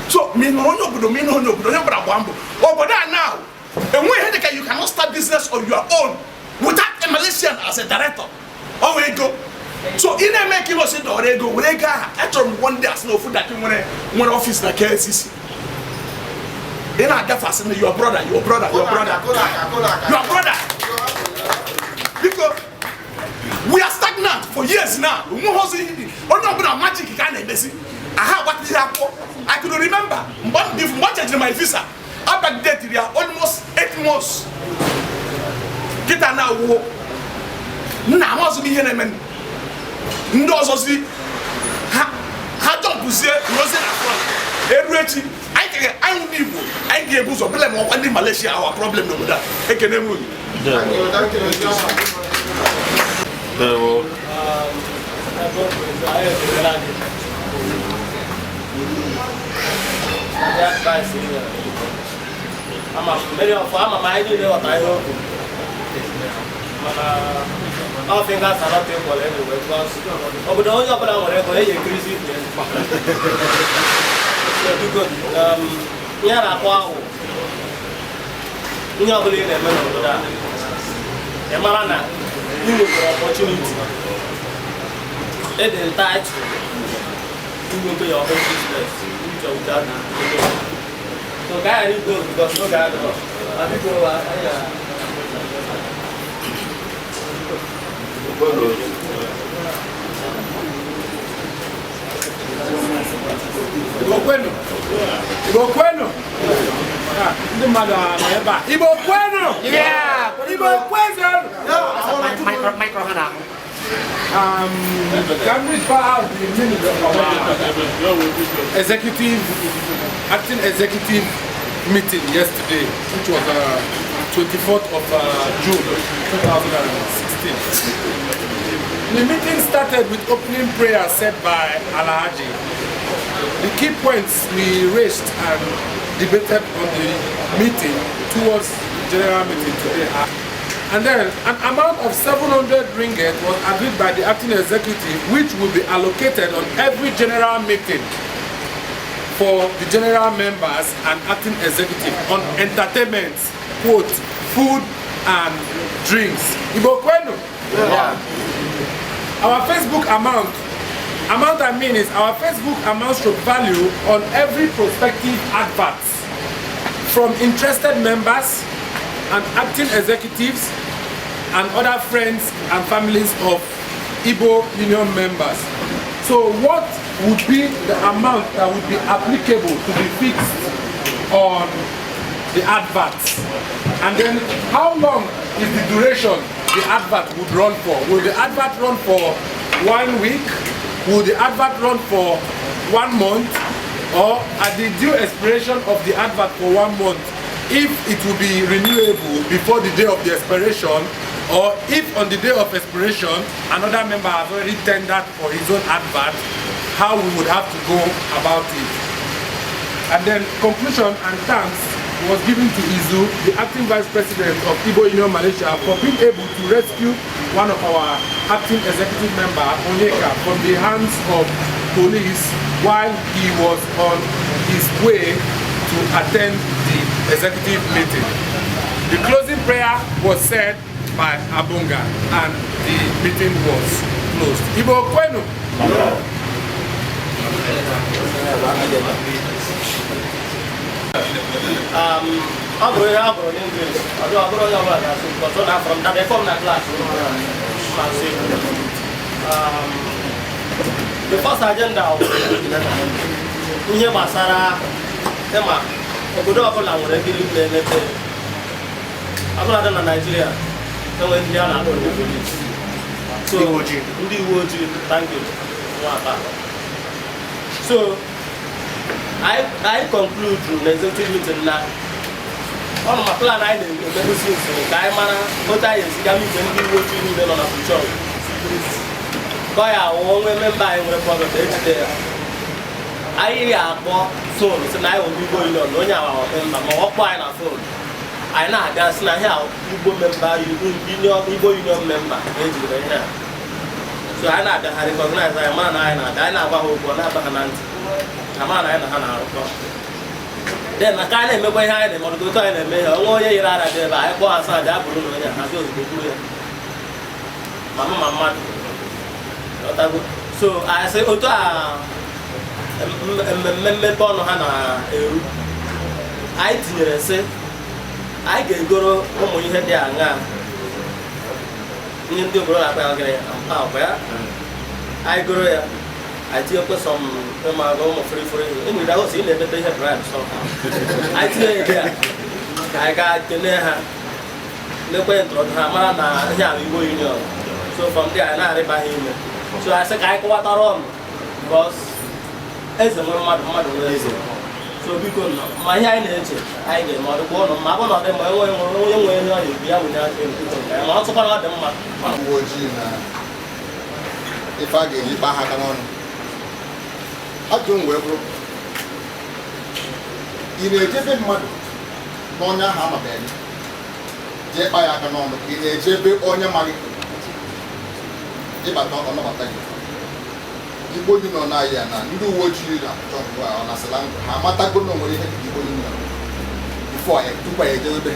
So ma ị nụrụ onye obodo, ma ị nụrụ onye obodo, onye ọbụla gba mbọ. Obodo a now, enweghị ihe dị ka you cannot start business on your own without a Malaysian as a director. Ọ nwere ego. So ị na-eme ka ịlọsi dọrọ ego were ego aha. Achọrọ m one day asị na ofu daki nwere ọfịs na KLCC. Ị na-agafe asị na your brother, your brother, your brother, your brother. Biko, We are stagnant for years now. Onweghịzi onye ọbụla magic ka a na-emezi aha agbatịghị akwụkwọ. I could remember mgbe m chejiri my visa, abackdated ya almost 8 months. Kịta na awụwo nna amazụ m ihe na-eme. Ndị ọzọzi ha ha jumpụzie rozie na front eru echi. Anyị ga anyị ndị Igbo, anyị ga-ebu ụzọ bụla ma ọkwa ndị Malaysia. Our problem n'obodo a. Ekene m unu. Ndewo. Ebe o kwuru, anyị ekelela gị. Ndị advice ị nyere. Ama m mmeri ọfọ, ama m anyị niile ghọtara ihe o kwuru. Mana all fingers are not equal anyway, because obodo onye ọbụla nwere ego eji ekirizi ibe ya. So, biko, ihe a na-akpọ ahụ, ihe ọbụla ị na-eme n'obodo a, ị mara na ị nwekwara opportunity, ịdị entitled inweta your own business with or without the. So ka anyị ghara igwe, because n'oge adịrọ. Ma biko, anyị na Igbo kwenu! Igbo kwenu! Ah, ndị mmadụ a nọ ebe a. Igbo kwenu! Igbo kwenu! Micro ha na-ahụ. Can we out the minute of our executive, acting executive meeting yesterday, which was 24th of June 2016. The meeting started with opening prayer said by Alhaji. The key points we raised and debated on the meeting towards the general meeting today are: and then an amount of 700 ringgit was agreed by the acting executive, which will be allocated on every general meeting for the general members and acting executive on entertainment, quote, food and drinks. Igbo kwenu? Our Facebook amount, amount I mean is our Facebook amount stroke value on every prospective advert from interested members and acting executives and other friends and families of Igbo Union members. So what would be the amount that would be applicable to be fixed on the adverts? And then how long is the duration the advert would run for? Will the advert run for one week? Will the advert run for one month? Or at the due expiration of the advert for one month, if it will be renewable before the day of the expiration, or if on the day of expiration another member has already tendered for his own advert, how we would have to go about it. And then conclusion and thanks was given to Izu, the acting vice president of Igbo Union Malaysia, for being able to rescue one of our acting executive member, Onyeka, from the hands of police while he was on his way to attend the executive meeting. The closing prayer was said by Abunga and the meeting was closed. Igbo kwenu! Ọ bụrụ ihe a bụrụ n'English, ọ bụrụ onye ọbụla ga-asụ, because ọ na-afọrọ m dada efọm na class ma asụ Igbo. The first agenda bụ ihe gbasara ịma obodo ọbụla nwere ndị na-emepe ọbụla dị na Naịjirịa, enwe ndị a na-akpọ ndị police. So ndị uwe ojii, thank you, nwata. So I conclude na executive meeting na ọnụ ma plan anyị na-emegosi usoro ka anyị mara otu anyị esi gaa meet ndị uwe ojii niile nọ na Puchong, ka ọ ya awụ onwe member anyị nwere problem, ejide ya, anyị ga-akpọ phone si na anyị wụ ndị Igbo Union na onye awa member, ma ọ kpọọ anyị na phone, anyị na-abịa sị na ihe a Igbo member Union, Igbo Union member ka ejidere ihe a. So anyị na-abịa, ha recognize anyị, mara na anyị na-abịa, anyị na-agwa ha okwu, ọ na-aba ha na ntị, ha mara na anyị na ha na-arụkọ. Then na ka anyị na-emekwa ihe anyị na-eme, ọdụdụ otu anyị na-eme ihe, onwe onye yiri ara dị ebe a, anyị kpọọ ha sị aja bụrụ na onye a hazi ozugbo buru ya, ma mụ ma mmadụ ghọtago. So anyị sị otu a mmemme mmepe ọnụ ha na-eru, anyị tinyere sị anyị ga-egoro ụmụ ihe dị aṅaa. Ihe ndị obodo na-akpa ya gịnị ampa ya anyị goro ya anyị tinyekwa some ịmaga ụmụ furifuri enwere ahụ si ị na-emete ihe bribe somehow anyị tinye ya ebe a anyị gaa kelee ha lekwe ntọrọdụ ha mara na ihe a bụ Igbo Union. So from there anyị na-arịba ha ime. So anyị sị ka anyị kọwatara ọnụ because eze nwere mmadụ, mmadụ nwere eze. So biko nọ ma ihe anyị na-eche anyị ga-eme ọ dịkwa ụnụ mma, abụ na ọ dị mma enwe onye nwere ihe ọ na-ebu ya wụnye aka elu ma ọ tụkwa na ọ dị mma. Uwe ojii na ife a ga-eji kpaa ha aka n'ọnụ ajụ m wee bụrụ ị na-ejebe mmadụ n'onye ahụ amabeghị jee kpaa ya aka n'ọnụ ka ị na-ejebe onye maghị ịbata ọnabata gị. Igbo Union anyị ya na ndị uwe ojii na-achọ ngwa ọ na-asịla ngwa ha amatago na onwere ihe dị Igbo Union before ya tupu ya ejebe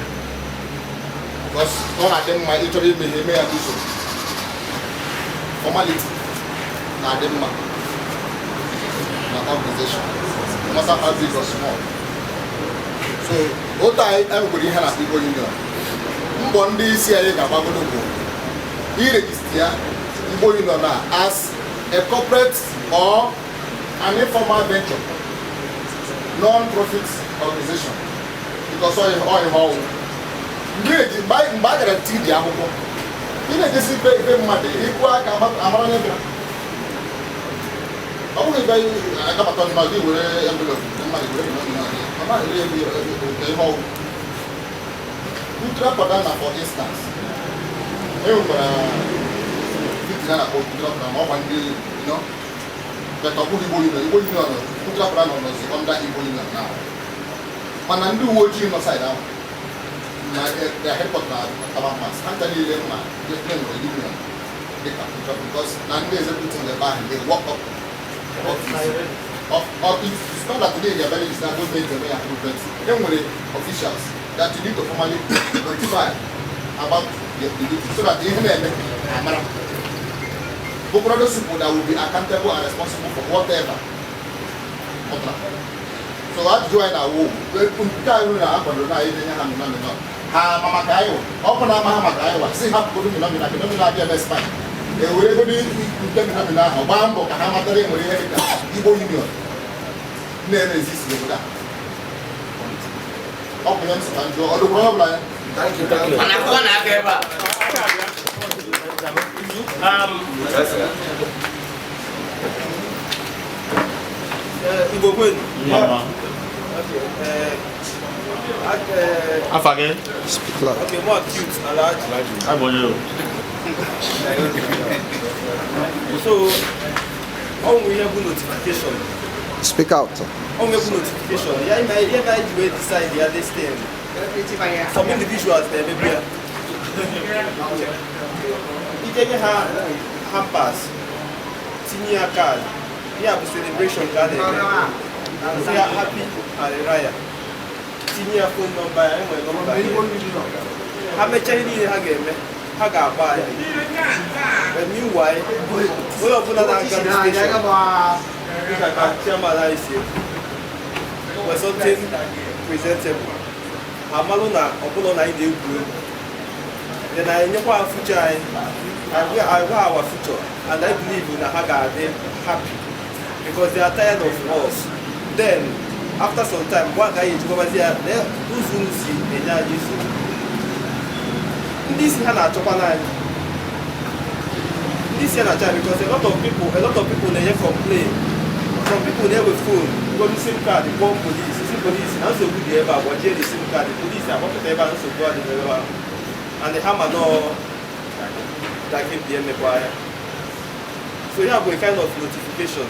because ọ na-adị mma ịchọrọ ime ihe eme ya n'usoro. Formality na-adị mma na organization, no matter how big or small. So otu anyị enwekwara ihe na Igbo Union, mbọ ndị isi anyị ga-agbagodo bụ iregister ya Igbo Union na as a corporate or an informal venture, non-profit organization, because ọ ihe ọwụ mgbe a gara tidi akwụkwọ ị na-ejesi ibe mmadụ ịkwụ aka amara onye bịara. Ọ bụghị ibe agabata mmadụ were envelope mmadụ were ihe ọwụ. Cultural Padana, for instance, e nwekwara meeting a na-akpọ Cultural Padana, ọkwa ndị but ọ bụghị Igbo Union. Igbo Union, Cultural Padana nọzi under Igbo Union now, mana ndị uwe ojii nọ side ahụ na their headquarters na Tabamas ha ncha niile ma nwere union dịka Cultural, because na ndị executive ebe ahụ they work up office of it's not that today they are very na gọọmenti eme ya, but e nwere officials that you need to formally notify about the meeting so that ihe na-eme amara. But those people that will be accountable and responsible for whatever. So ajụjụ anyị na-awụ nke anyị na-akwado na anyị na-enye ha mịnọ ha ama maka anyị ọ bụ na ama ha maka anyị wa si ha pụgodo mịnọ mịnọ mịnọ mịnọ abịa eme spine ewere ego nke mịnọ mịnọ ahụ gbaa mbọ ka ha matara enwere ihe dịka Igbo Union na-eme exist n'obodo a. Ọ bụ ya m sị ka njụọ ọ dịkwara ọ bụla ya. Igbo kwenu. Afa gị? Okay, more cute, Alhaji. Abụ onye o. So, ọ nwere ihe bụ notification. Speak out. Ọ nwere bụ notification. Ya ime ihe na iji wee decide ya this thing. Some individuals na-emebi ya. Ije nye ha hampers, tinye ya card. Ya bụ celebration ka a na-eme. Sị ya happy Hari Raya. Tinye ya phone number ya, enwere nọmba ya. Ha mechaa ihe niile ha ga-eme, ha ga-agba anyị. But meanwhile, onye ọbụla na-aga station, dịka ka chairman anyị si ekwu, nwere something presentable. Ha malụ na ọbụla na anyị na-egwu egwu. Then anyị nyekwa ha future anyị. I gwa our future, and I believe na ha ga-adị happy because they are tired of us. Then, after some time, gwa ka anyị ejikwabazi ya na ụzọ unu si enye anyị nsogbu. Ndị isi ha na-achọkwa n'anyị. Ndị isi ha na-achọ anyị because a lot of people na-enye complain. Some people na-ewe phone, go to SIM card, kpọọ police, si police na nsogbu dị ebe a, gbajie the SIM card, police agbapụta ebe a nsogbu adịghị ebe a. And ha ma nọọ emekwa ya. So ya bụ a kind of notification.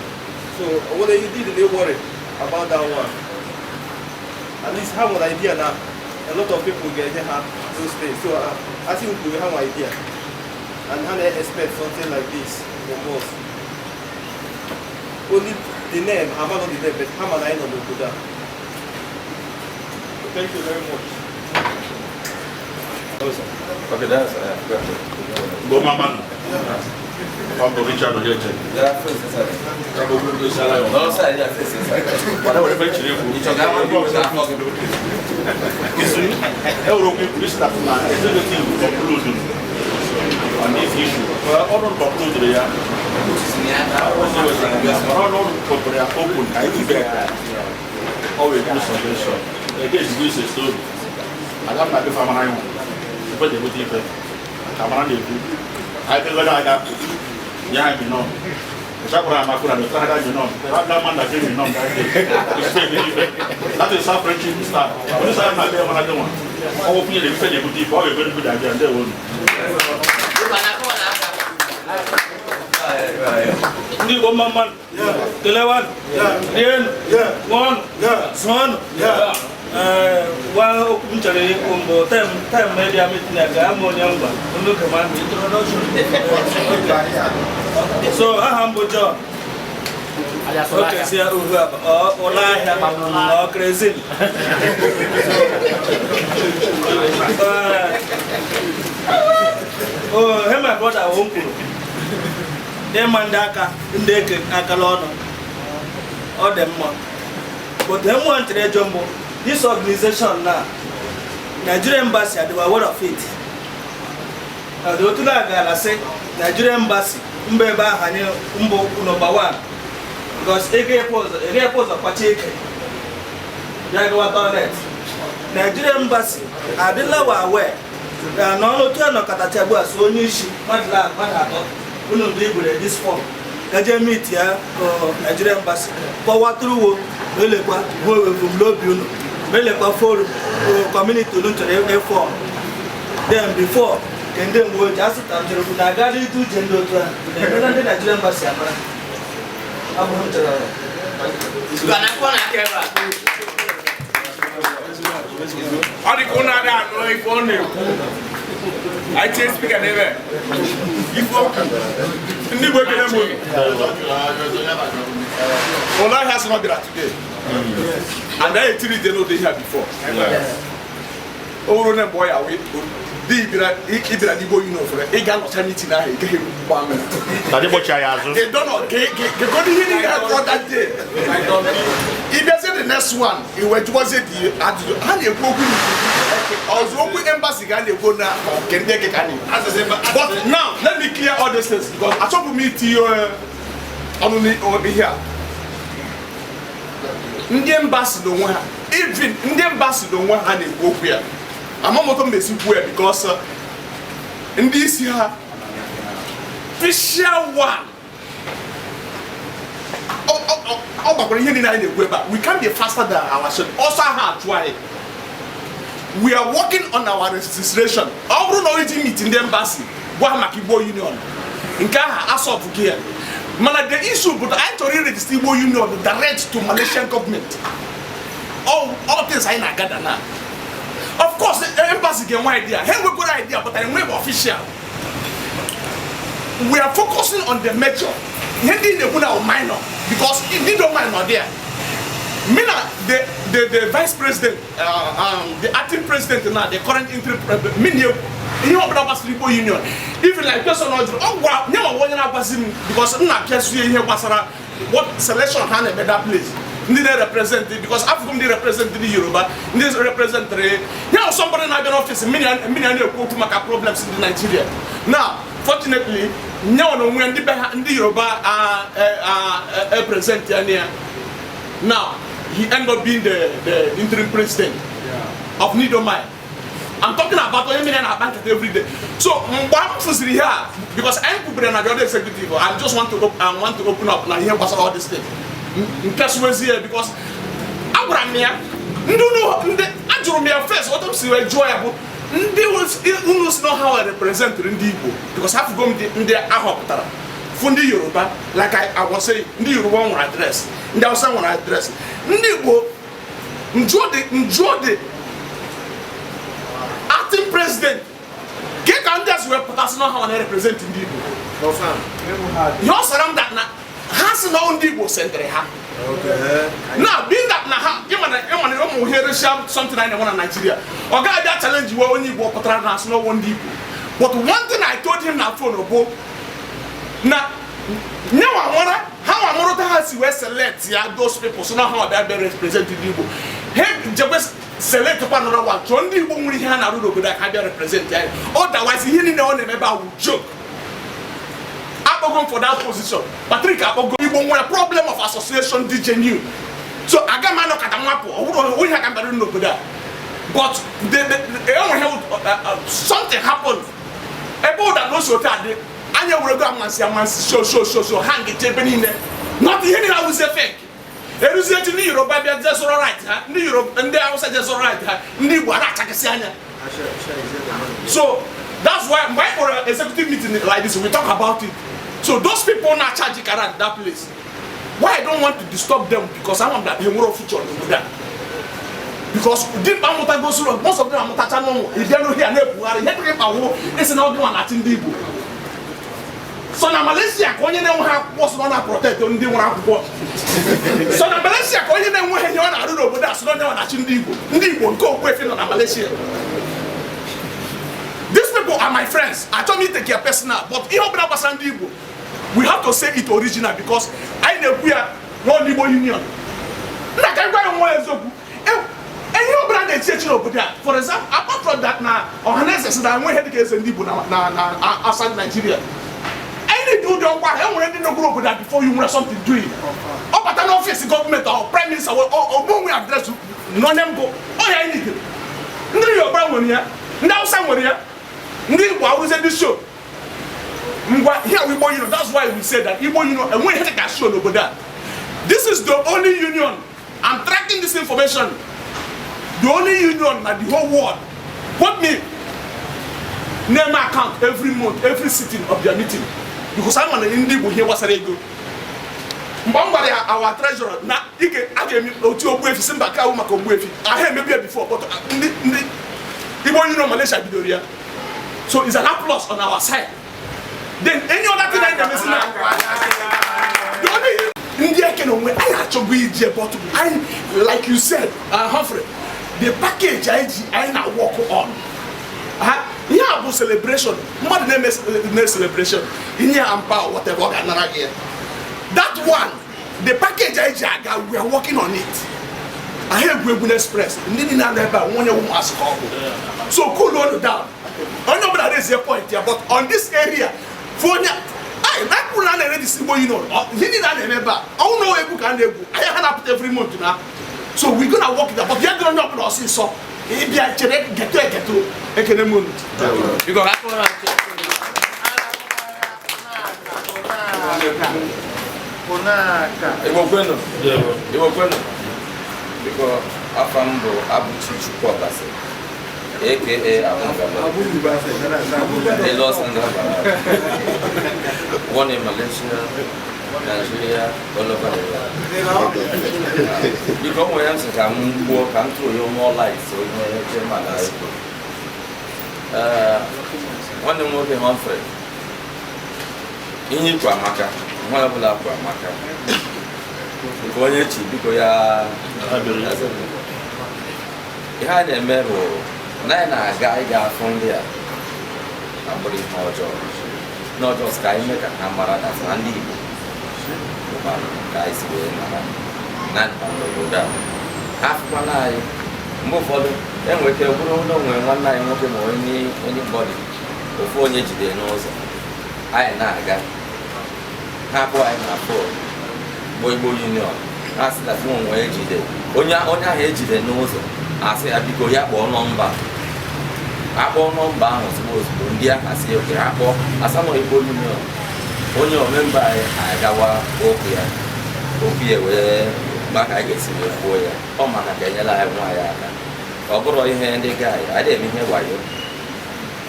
So whether you did they worry about that one. At least have an idea now. A lot of people get have those things. So I think we have an idea. And how they expect something like this from us. Only the name, I'm not the name, but how am I not the that? Thank you very much. Okay, that's Go mama. Ọ bụ Richard Ojeje. Yeah, face inside. No, sir, yeah, face inside. Whatever ife chiri ekwu. Isi, e nwere okwu ikwuru isi na executive conclude. On this issue, ọrụ conclude ya. Ọrụ kpọpụrụ ya open ka anyị debe ya. Ọ wee good suggestion. Again, this is a story. Aga m na-abịa fa mara ihu. Ife na-ebute ife. Ka mara na-ekwu. Anyị bịagodo aga. Ya anyị nọ. Chakura Makura, the Canada Union, the Ragman that came in that day. That is how friendship starts. When you say I'm not there, I don't want. Oh, we need to say good people, very good idea, and they won't. Ndị Igbo mma mmadụ kelewa rienu ṅụọnụ zụọnụ. Ee, gwa okwu m chọrọ ikwu mbụ tem tem ịbịa meeting a ga ama onye ngwa unu kema introduction. So aha m bụ John Okezie Uhuaba ọ ụlọ ahịa ọ kerozin. Oh, hey, my brother, o kwuru ịma ndị aka ndị eke akala ọnụ ọ dị mma, but mmụọ nchere ejọ mbụ this organization na Nigeria Embassy adịwa aware of it. Ọdị otu na-agala sị Nigeria Embassy mba ebe ahụ anyị mbụ number 1 because ego epe ụzọ kwacha ike bịa gawa toilet. Nigeria Embassy adịla wa aware na n'ọnụ otu a nọkọtacha ugbu a so onye isi mmadụ mmadụ atọ unu ndị igwere this form gaje meet ya Nigeria Embassy kọwatụrụwo ma elekwa hụ ebumnobi unu ma elekwa forum community unu chọrọ ịfọm. Then before ke ndị mgbe ojii asụta m chọrọ na agara ịtụ uche ndị otu a na-emela ndị Nigeria Embassy amara abụghị m chọrọ. Ọ dị ka ụnụ adịghị anụ ife ọ na-ekwu. Anyị tie speaker n'ebe ife okwu. Ndị Igbo ekele m unu. Ụlọ ahịa sị na ọ bịara today. And I etiri ide n'ụdị ihe a before. O wuru na mgbe ọ ya wee di ịbịara n'Igbo Union fere ị ga-anọcha meeting ahụ ị gaghị ekwu amị. Tadi gbochi anyị azụ. They don't know. Kegodo ihe niile ha kọrọ that day. Ị bịazie the next one, i wee jụwazie the ajụjụ. Ha na-ekwu okwu ọzọ okwu embassy ka a na-ekwu na nke ndị eke ka a na-ekwu. But now, let me clear all these things because achọbụ m itinye ọnụ n'ihe a. Ndị embassy n'onwe ha, even ndị embassy n'onwe ha na-ekwu okwu ya. Amamoto m esi kwuo ya because ndị isi ha official one ọ gbakwara ihe niile anyị na-ekwu ebe a. We can be faster than our schedule. Ọsọ ahụ achụ anyị. We are working on our registration. Ọ bụrụ na origin meet ndị embassy gwa ha maka Igbo Union nke aha asọpụ gị ya, mana the issue bụ na anyị chọrọ iregister Igbo Union direct to Malaysian government. All things anyị na-agada na of course embassy ga-enwe idea, ha enwekwara idea, but anyị enweghị official. We are focusing on the major. Ihe ndị na-ekwu na minor because ndị don't minor there. Me na the vice president, the acting president na the current interim president, me na ihe ọbụla gbasara Igbo Union, even like person ọ jụrụ ọ gwa nye ma onye na-agbazi m because m na-apịazu ya ihe gbasara what selection ha na-eme that place. Ndị na-represent because Africa ndị represent ndị Yoruba, ndị representịrị ya somebody na-abịa n'ọfịs mmiri a na-ekwu okwu maka problems ndị Nigeria. Now, fortunately, nyewa na onwe ndị be ha ndị Yoruba present ya na ya. Now, he end up being the interim president of Nidomai. I'm talking about onye mmiri na-akpa nkata every day. So, mgbe m fụziri ihe a because anyị kwubere na the other executive, I just want to I want to open up na ihe gbasara all this thing. Nke sụwezie ya because agwara m ya ndị ajụrụ m ya first otu m si wee jụọ ya bụ ndị unu si na ha wee representịrị ndị Igbo because afụgo m ndị ahọpụtara fụ ndị Yoruba, like I was saying, ndị Yoruba nwere address, ndị Hausa nwere address, ndị Igbo njụọ the acting president ke ka ndị a si wee pụtasị na ha wee represent ndị Igbo. Ihe ọ sara m that na ha si na ndị Igbo sendịrị ha. Now, being that na ha ịma na ụmụ ihe racial something anyị na-enwe na Nigeria, ọ gaghị abịa challenge iwe onye Igbo pụtara na asị n'ọwụ ndị Igbo. But one thing I told him na phone bụ na nyewa nwara ha nwa mụrụta ha si wee select ya those people so na ha ọbịa bịa represent ndị Igbo. Ha jekwe select kwa another one, chọọ ndị Igbo nwere ihe ha na-arụ n'obodo a ka ha bịa represent anyị. Otherwise, ihe niile ọ na-eme ebe a wụ joke. Akpọgo m for that position. Patrick akpọgo. Igbo nwere problem of association dị genuine, so aga m anọkọta nwapụ. Ọ bụrụ onye aka mbara n'obodo a, but enweghị something happened ebe ụda na ose otu adị anya ewurego amansi amansi show show show show ha ngecha ebe niile, not ihe niile awụzie fake. Eruzie echi, ndị Yoruba bịa jee zụrụ right ha, ndị Yoruba, ndị Hausa jee zụrụ right ha, ndị Igbo a na-achakasị anya. So that's why mgbe anyị kpọrọ executive meeting like this, we talk about it. So those people na charge around that place, why I don't want to disturb them, because I want that ha nwere future n'obodo a, because dimkpa amụtago soro, most of them amụtacha n'ụmụ. Ị bịa n'ohi a na-ekwugharị ihe dịghị mkpa wụ isi na ọ gịnwa na-achị ndị Igbo. So na Malaysia ka onye na-enweghị akwụkwọ so na ọ na-protect ndị nwere akwụkwọ. So na Malaysia ka onye na-enweghị ihe ọ na-arụ n'obodo a so na onye ọ na-achị ndị Igbo. Ndị Igbo nke Ogbuefi nọ na Malaysia. These people are my friends. Achọghị m take ya personal, but ihe ọbụla gbasara ndị Igbo, we have to say it original, because anyị na-ekwu ya n'ọnụ Igbo Union. Nna, ka gwa ya nwa eziokwu, ihe ọbụla na-echi echi n'obodo a, for example, apart from that, na Ọhaneze si na enwe ihe dịka eze ndị Igbo na outside Nigeria, anyị na-eji ụdị ọkwa ahụ. E nwere ndị nọgoro obodo a before you nwere something doing. Ọ bata n'ọfịs gọọmenti ọ prime minister, ogbo onwe address n'onye mbụ ọhịa. Anyị nidere ndị Yoruba nwere ya, ndị Hausa nwere ya, ndị Igbo awụrụzie ndị show. Ngwa, here we Igbo Union. That's why we say that Igbo Union enweghị ihe dịka show n'obodo a. This is the only union, I'm tracking this information, the only union na the whole world, quote me, na-eme account every month, every sitting of their meeting, because ama na ndị Igbo ihe gbasara ego. Mgbe m gwara ya our treasurer na ike a ga-eme otu Ogbuefi si mba ka awụ maka Ogbuefi ahụ emebi ya before, but ndị Igbo Union Malaysia bidoro ya, so it's an applause on our side. Then any other thing anyị ga-emesi na the only ndị eke na onwe anyị achọgo ije, but anyị, like you said, Humphrey, the package anyị ji anyị na work on ha. Ihe a bụ celebration. Mmadụ na-eme na celebration, inye ya mpa, whatever, ọ ga-anara gị ya. That one, the package anyị ji aga, we are working on it. Ahụ egwu egwu na express ndị niile anọ ebe a, onye ụmụazị ka ọ bụ, so cool on down. Onye ọbụla raise point ya, but on this area fụ onye anyị na kwuru na a na-ere this Igbo Union, ihe niile a na-eme ebe a, ọnwụ na egwu ka a na-egwu anyị ha na-apụta every month na. So we gonna work it out, but ya dịrị onye ọbụla ọsịsọ ịbịa chere geto egeto. Ekene m unu. Biko, ka akụrụ atụ. Igbo kwenu! Igbo kwenu! Biko, afa m bụ Abuchi Chukwuobasi, aka Abungaba, Lagos and one in Malaysia, Nigeria, all over the world. Biko, o nwere nsị ka m gbuo ka m tụrụ ya more light onye chairman anyị kwuru. Ee, nwanne m nwoke Humphrey, ihe ikwu amaka, nwa ọbụla kwu amaka nke onye chi. Biko, ya ihe a na-eme bụ na anyị na-aga ịga afụ ndị a abụrụ ihe ọjọọ n'ọjọọ ka anyị mee ka ha mara na na ndị Igbo bụkwanụ ka anyị si wee mara na nta n'obodo a. Ha afụkwana anyị mgbe ụfọdụ enwere ike bụrụ na onwe nwanne anyị nwoke ma onye anybody ofu onye jide n'ụzọ anyị na-aga, ha akpọ anyị na phone bụ Igbo Union, ha sị na phone wee jide onye onye ahụ ejide n'ụzọ, asị ya biko ya kpọọ nọmba. Akpọọ nọmba ahụ ozugbo ozugbo, ndị ahụ asị oke ha kpọọ asamọ Igbo Union, onye omemba anyị agawa okwu ya, okwu ya wee gba ka anyị ga-esi wee kwuo ya. Ọ maka ka enyela anyị nwaanyị aka. Ọ bụrụ ihe ndị gaanyị adịghị eme ihe wayo,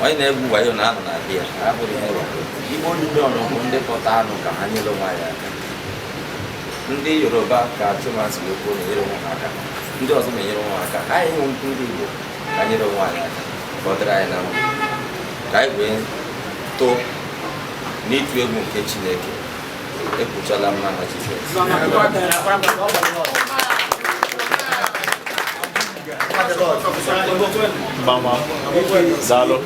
onye na-egwu wayo na-anọ na bịa abụrụ ihe wayo. Igbo Union bụ ndị kpọta anụ ka ha nyere nwaanyị aka. Ndị Yoruba ka Chumasi wee kwuo na-enyere onwe ha aka, ndị ọzọ na-enyere onwe ha aka. Anyị hụ ndị Igbo ka nyere onwe anyị aka ka ọ dịrị anyị na mma, ka anyị wee too n'ịtụ egwu nke Chineke. Ekwuchala m n'aha Jizọs. Mama, daalụ.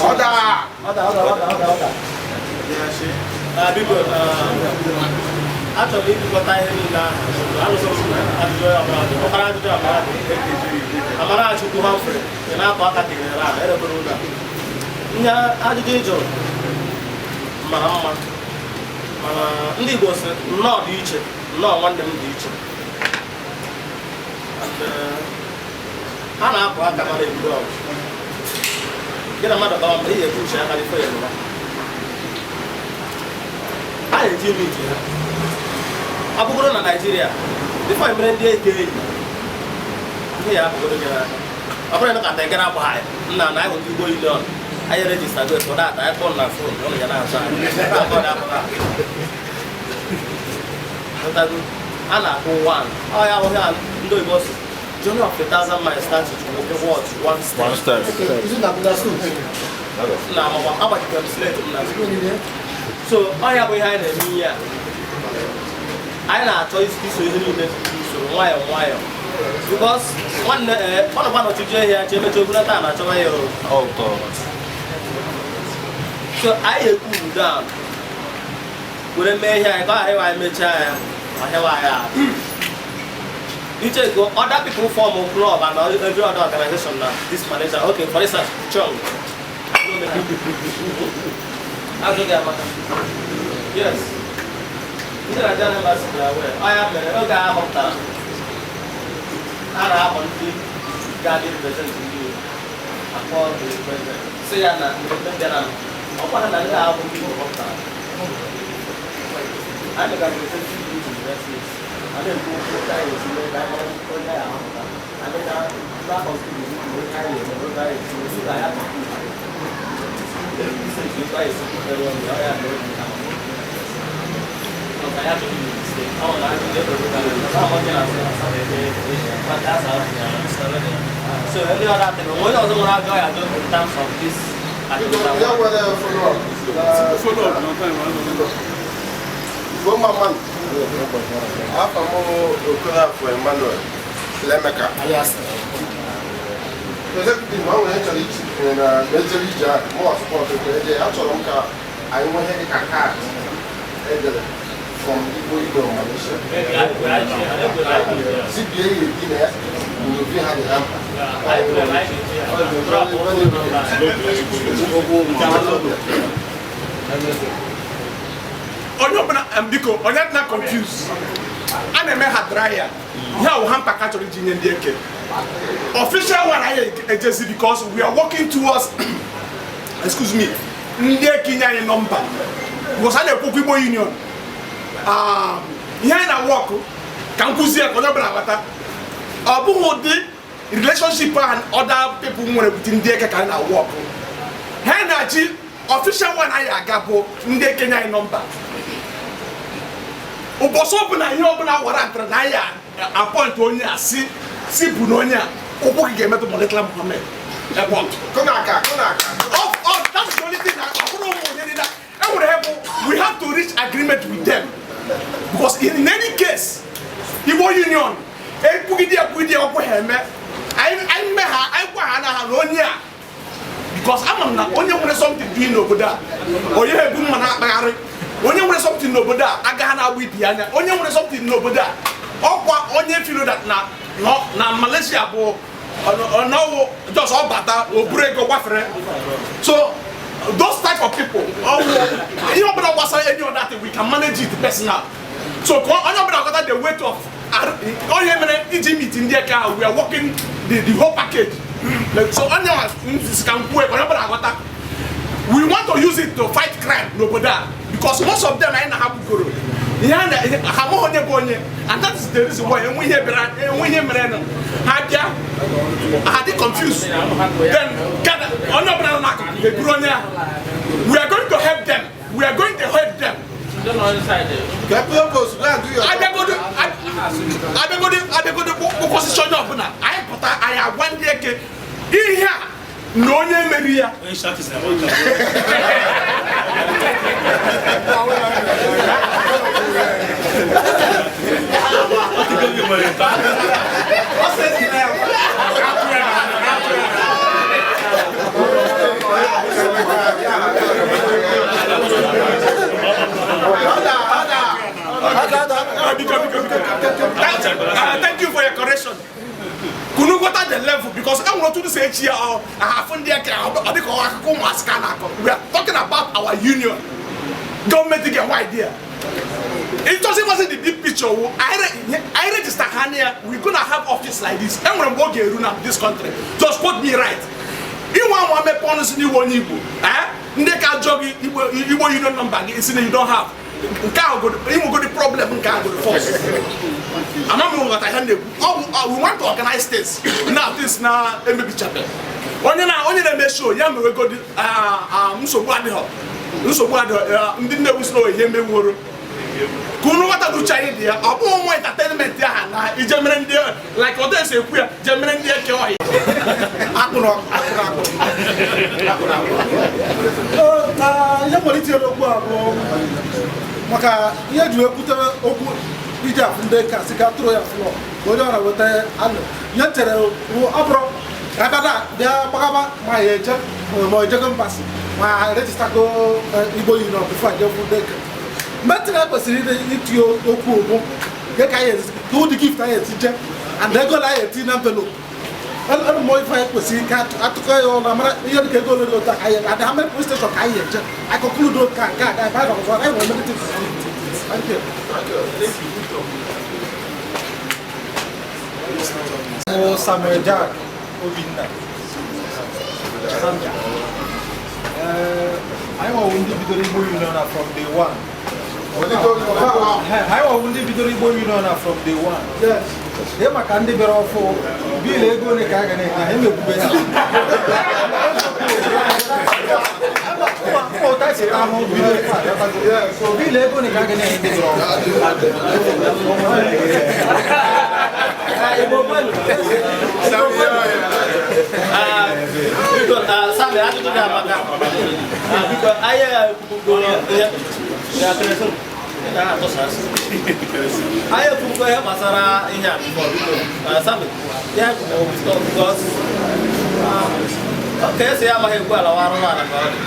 Ọda! Biko, Achọrọ m ibukọta ihe niile ahụ. Alụsọ m ajụjụ ya ọbụla dị. Ọkara ajụjụ amara dị. Amarachukwu Humphrey ị na-akọ aka ka ị nyere ala erebere ụlọ a. Ihe ajụjụ ị jụrụ mara mma, mana ndị Igbo sị nnọọ dị iche, nnọọ nwanne m dị iche. And, a na-apụ aka mara ebido ọgụ. Gị na mmadụ gbawa mgbe ị ga-ebu uche aka before ya lụwa. A na-eji ime ije ha. Ọ bụgoro na Naịjirịa, before emere ndị eke enyi, ihe ya abụgoro gị n'aka. Ọ bụrụ na ịnọkọta ị gara agba anyị, nna na anyị weta Igbo Union, anyị register go for that, anyị kpọọ na phone, ụnụ ya na-azụ anyị. Akọ dị akọ ahụ. Ghọtago? A na-akụ one. Ọ ya ahụhụ a ndị oyibo sị, journey of 1,000 miles starts with what? One step. One step. Na amakwa agbajitere m slate m na so ọ ya bụ ihe anyị na-eme ihe a. Anyị na-achọ iso ihe niile usoro nwayọọ nwayọọ. Because nwanne ọ nọkwa n'ọchịchị ehi ya chi emecha obere taa na-achọwa ya o. So anyị ekwu down were mee ihe anyị ka ọ ghara ịwa anyị mechaa ya ọ hịawa anyị ahụ. Iche go other people form a club and every other organization na this Malaysia. Okay, for instance, Chong. Azụ gị amaka. Yes. Ndị Nigerian embassy dị aware. Ọ ya mere oge a họpụtara a na-ahọ ndị ga-adị represent ndị Igbo akpọ the president sị ya na mmemme bịara ọkwa ha na ndị ahụ ndị Igbo họpụtara. Anyị megara representative meeting next week. A na-ekwu okwu otu anyị esi mee ka anyị mara onye anyị ahọpụta. Anyị na ndị constitution onye anyị eme otu anyị esi mee ka anyị akọpụta. Otu anyị esi kwutere ọnụ ya, ọ ya mere obi ha. Maka ya chọrọ ime mistake. Ọ na ajụ ebe obodo anyị nọ. Ọ onye na-asị maka asa ahụ ya. So ndị ọrụ atịrị, onye ọzọ nwere ajọ ya ajọ in terms of this Ya nwere follow up. Follow up na time. Igbo mma mmanụ. Afọ m bụ Okorafor Emmanuel Lemeka. Executive, ọ nwere chọrọ ichi na ejere ije ahụ, mụ support eje, achọrọ m ka anyị nwee ihe dịka kaadị edere from Igbo Union Malaysia. CBA ebi na ya n'obi ha dị ha mkpa. Ọ dị very, very good. Onye ọbụla biko onye dị na confuse a na-eme ha dry ya ihe awụ ha mkpa ka chọrọ iji nye ndị eke official one anyị ejezi because we are working towards, excuse me, ndị eke inye anyị nọmba because a na-ekwukwu Igbo Union. Ihe anyị na-work ka nkụzi ya ka onye ọbụla ghọta, ọ bụghị ụdị relationship ahụ other people nwere with ndị eke ka anyị na-work. Ha na-achị official one anyị aga bụ ndị eke nye anyị nọmba. Ụbọchị ọbụla ihe ọbụla warantịrị na anyị appoint onye a si si bụ na onye a ụkwụ gị ga-emetụ Murtala Muhammed Airport. Kụnaka, kụnaka. Oh, that's the only thing na ọ bụrụ ụmụ onye niile enwere ha bụ we have to reach agreement with them because in any case Igbo Union ekwugide ekwugide ọkwụ ha eme anyị mme ha anyị gwa ha na ha na onye a because ama m na onye nwere something doing n'obodo a onye ha ebu mma na-akpagharị, onye nwere something n'obodo a agaghị na-agba ibi anya, onye nwere something n'obodo a ọkwa onye feel that na na Malaysia bụ ọnọwụ just ọ bata o buru ego gbafere. So those type of people ọwụ ihe ọbụla gbasara any other thing we can manage it personal. So ka onye ọbụla ghọta the weight of onye mere iji meet ndị eke ahụ, we are working the whole package. So onye nzi ka m kwuo onye ọbụla ghọta we want to use it to fight crime n'obodo a because most of them anyị na ha gbugoro ihe a na ha amaghị onye bụ onye, and that is the reason why enwe ihe bịara enwe ihe mere nụ ha bịa ha dị confused then gather onye ọbụla nọ n'akụkụ eburu onye ahụ. We are going to help them, we are going to help them. Get purpose, go and do your Abịagodo abịagodo abịagodo kpụkọsịcha onye ọbụla anyị pụta anyị agwa ndị eke ihe a na onye meri ya. Order, order. Thank you for your correction. Kunu ghọta the level, because e nwere otu si echi ya ọ ahafụ ndị eke ọ dịka akụkọ ụmụasị ka na-akọ. We are talking about our union. Gọọmenti ga-enwe idea. It doesn't matter the big picture. I register ha, we gonna have office like this. E nwere mgbe ọ ga-eru na this country. Just quote me right. Inwe anwa mepe ọnụ si n'iwe onye Igbo, ndị ka jụọ gị Igbo union number gị, si na you don't have. Nke ahụ inwegodi problem, nke ahụ godi first. Ama m nghọta ihe na-ekwu. We want to organize things now, things na emebichabe. Onye na onye na-eme show ya mewegodi nsogbu adịghọ, nsogbu adịghọ. Ndị Nnewi si na ihe meworo ka unu ghọta uche anyị dị ya. Ọ bụghị nwa entertainment aha na ije mere ndị like ọdụ esi ekwu ya je mere ndị eke ọhịa. Akpụrụ akpụrụ akpụrụ akpụrụ. Na ihe nwere itinye n'okwu a bụ maka ihe eji wee kwutere okwu iji afụ ndị ka sị ka tụrụ ya floor ka onye ọra weta alụ. Ihe chere ọ bụrụ ka abịa na bịa gbagaba ma ya eje ma ejego mbasi ma registergo Igbo Union before eje fụ ndị ka meeting a kwesịrị itinye okwu okwu nke ka anyị esi ka ụdị gift anyị esi je and ego na anyị eti na envelope ẹnu mọ ife anyị kwesịrị ka atụkọ ya ọnụ amara ihe dịka ego ole dị otu a ka anyị and how many police station ka anyị eje I conclude ka nke a ga ebe anyị nọkọzọ anyị nwere many things to do. Thank you. Bụ Samuel Jack Obinna. Samuel. Anyị nwewu ndị bidoro Igbo Union na from day one. Anyị nwewu ndị bidoro Igbo Union na from day one. Ihe maka ndị bịara ọfụ bill ego ole ka a ga na-enye ha emekwube ya. Ụta si ahụ bido ife a, so bill ego ole ka a ga na-enye ndị bịara ọfụ. Biko, Sami, ajụjụ gị amaka. Biko, anyị ekwubugo ihe anyị ekwubugo ihe gbasara ihe a before. Biko, Sami, ihe ekwubugo because ka esi ya amaghị ekwu ala wa arụrụ ala ka ọ dị.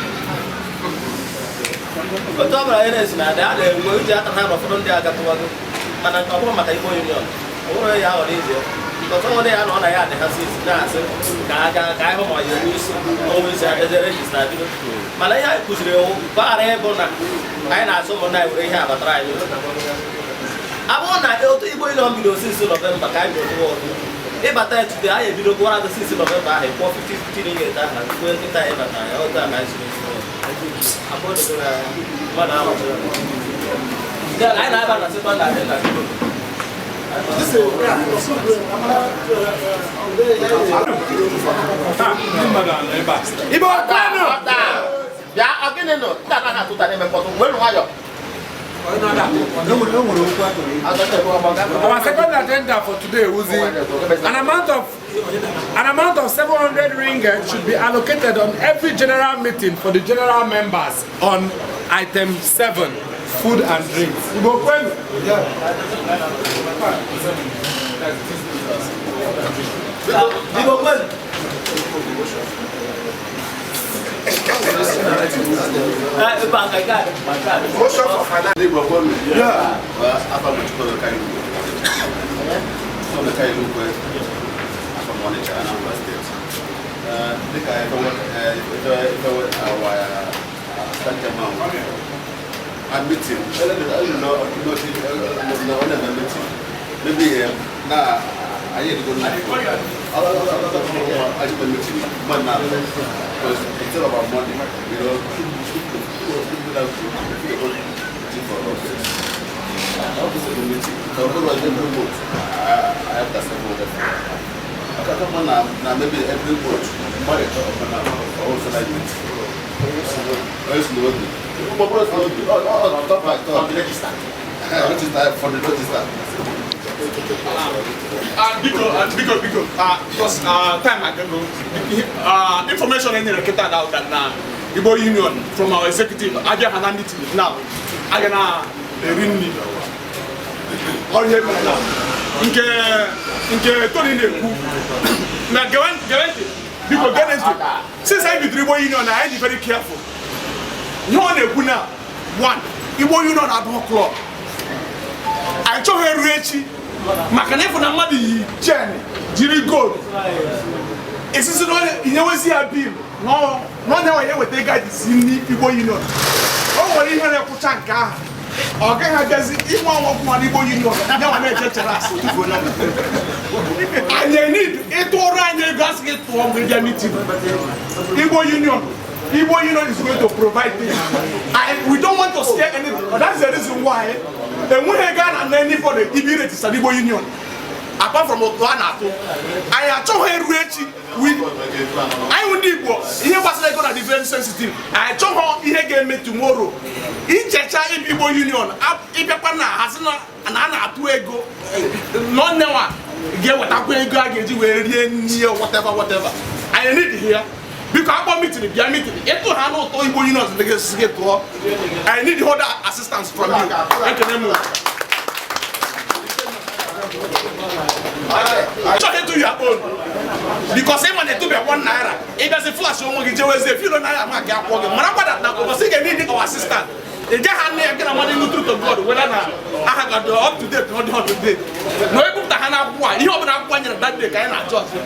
Otu ọ bụla ihe na-esi na adị a na-enwe uji aka ha na ụfọdụ ndị agatụwago, mana ọ bụrụ maka Igbo Union ọ bụrụ ya ghọrọ izie ọtọ nwere ya nọ na ya dị ha si na-asị ka a gaa ka anyị hụ ma ya enwe isi onwe isi adịzi register bido. Mana ihe anyị kụziri ewu ka ọ ghara ịbụ na anyị na-asụ ụmụnna anyị were ihe abatara anyị. Abụrụ na otu Igbo Union bido 6 November ka anyị bido ọdụ ịbata etude anyị ebido gwara gị 6 November ahụ kwụọ 50 50 ringgit ahụ kwuo nkịta anyị bata ya otu a na anyị siri mmadụ ahụ anyị na-aba na second agenda. Igbo kwenu! Bịa, ọ gịnị nụ? Ndị anaghị atụta n'ime mkpọtụ. Were nwayọ. Our second agenda for today was an amount of 700 ringgit should be allocated on every general meeting for the general members on item 7, food and drinks. Igbo kwenu! Igbo kwenu! Igbo kwenu. Afa m Chukwuemeka Ilukwe. Chukwuemeka Ilukwe, afọ m Ọnịcha, Anambra State. Dịka ife our assistant chairman a meeting, ọ na-eme meeting maybe na anyị edigo na ajikwa meeting mmadụ na because it's all about money, people for us. Office of the meeting. So every month, I have that 700. I can come on now, maybe every month, money also like it. Oh, register. Register for the register. Biko, because time I can go. Information in the kita now that na Igbo Union from our executive abịa ha na meeting now aga na eri nri. Ọ ihe mere na nke Tony na-ekwu na gewe ntị, biko gee ntị. Since anyị bidoro Igbo Union na anyị dị very careful. Ihe ọ na-ekwu na one, Igbo Union abụghị club. Anyị chọghị eru echi maka na ịfụ na mmadụ yi chain jiri gold esisi na inyewezi ya bill n'ọnya nwa ya eweta ego a si n'Igbo Union. O nwere ihe na-ekwụcha nke ahụ, ọ gaghị abịazi ịnwe ọnwa kwụwa n'Igbo Union ya nwa na-eche chere asị. Anyị need ịtụọrọ anyị ego, asị gị tụọ mgbe ị bịa meeting Igbo Union. Igbo Union is going to provide this. We don't want to scare anything. That's the reason why enweghị ego a na-ana anybody ibi register Igbo Union apart from otu a na-atụ. Anyị achọghị eru echi. Anyị ndị Igbo, ihe gbasara ego na dị very sensitive. Anyị achọghị ihe ga-eme tomorrow ichecha ibi Igbo Union, ịbịakwa na hazi na a na-atụ ego n'ọnyanwa ga-ewetakwa ego a ga-eji wee rie nri, whatever whatever. Anyị need ya. Biko, akpọ meeting, bịa meeting, ịtụ ha n'ụtọ Igbo Union gị gị tụọ. I need other assistance from you. Ekene m. Chọghị ịtụ your own because ịma na etụbe ₦1, ịbịazi flash onwe gị jewezie filo naira ma gị akwụkwọ gị mara kwada na ụbọchị ị ga-need our assistant. Ị gaghị anụ ya gị na mmadụ ịnụ truth of God whether na aha ga dị up to date na ọ dị up to date na ebupụta ha n'akwụkwọ a. Ihe ọbụla akwụkwọ nyere that day ka anyị na-achọ ọzọ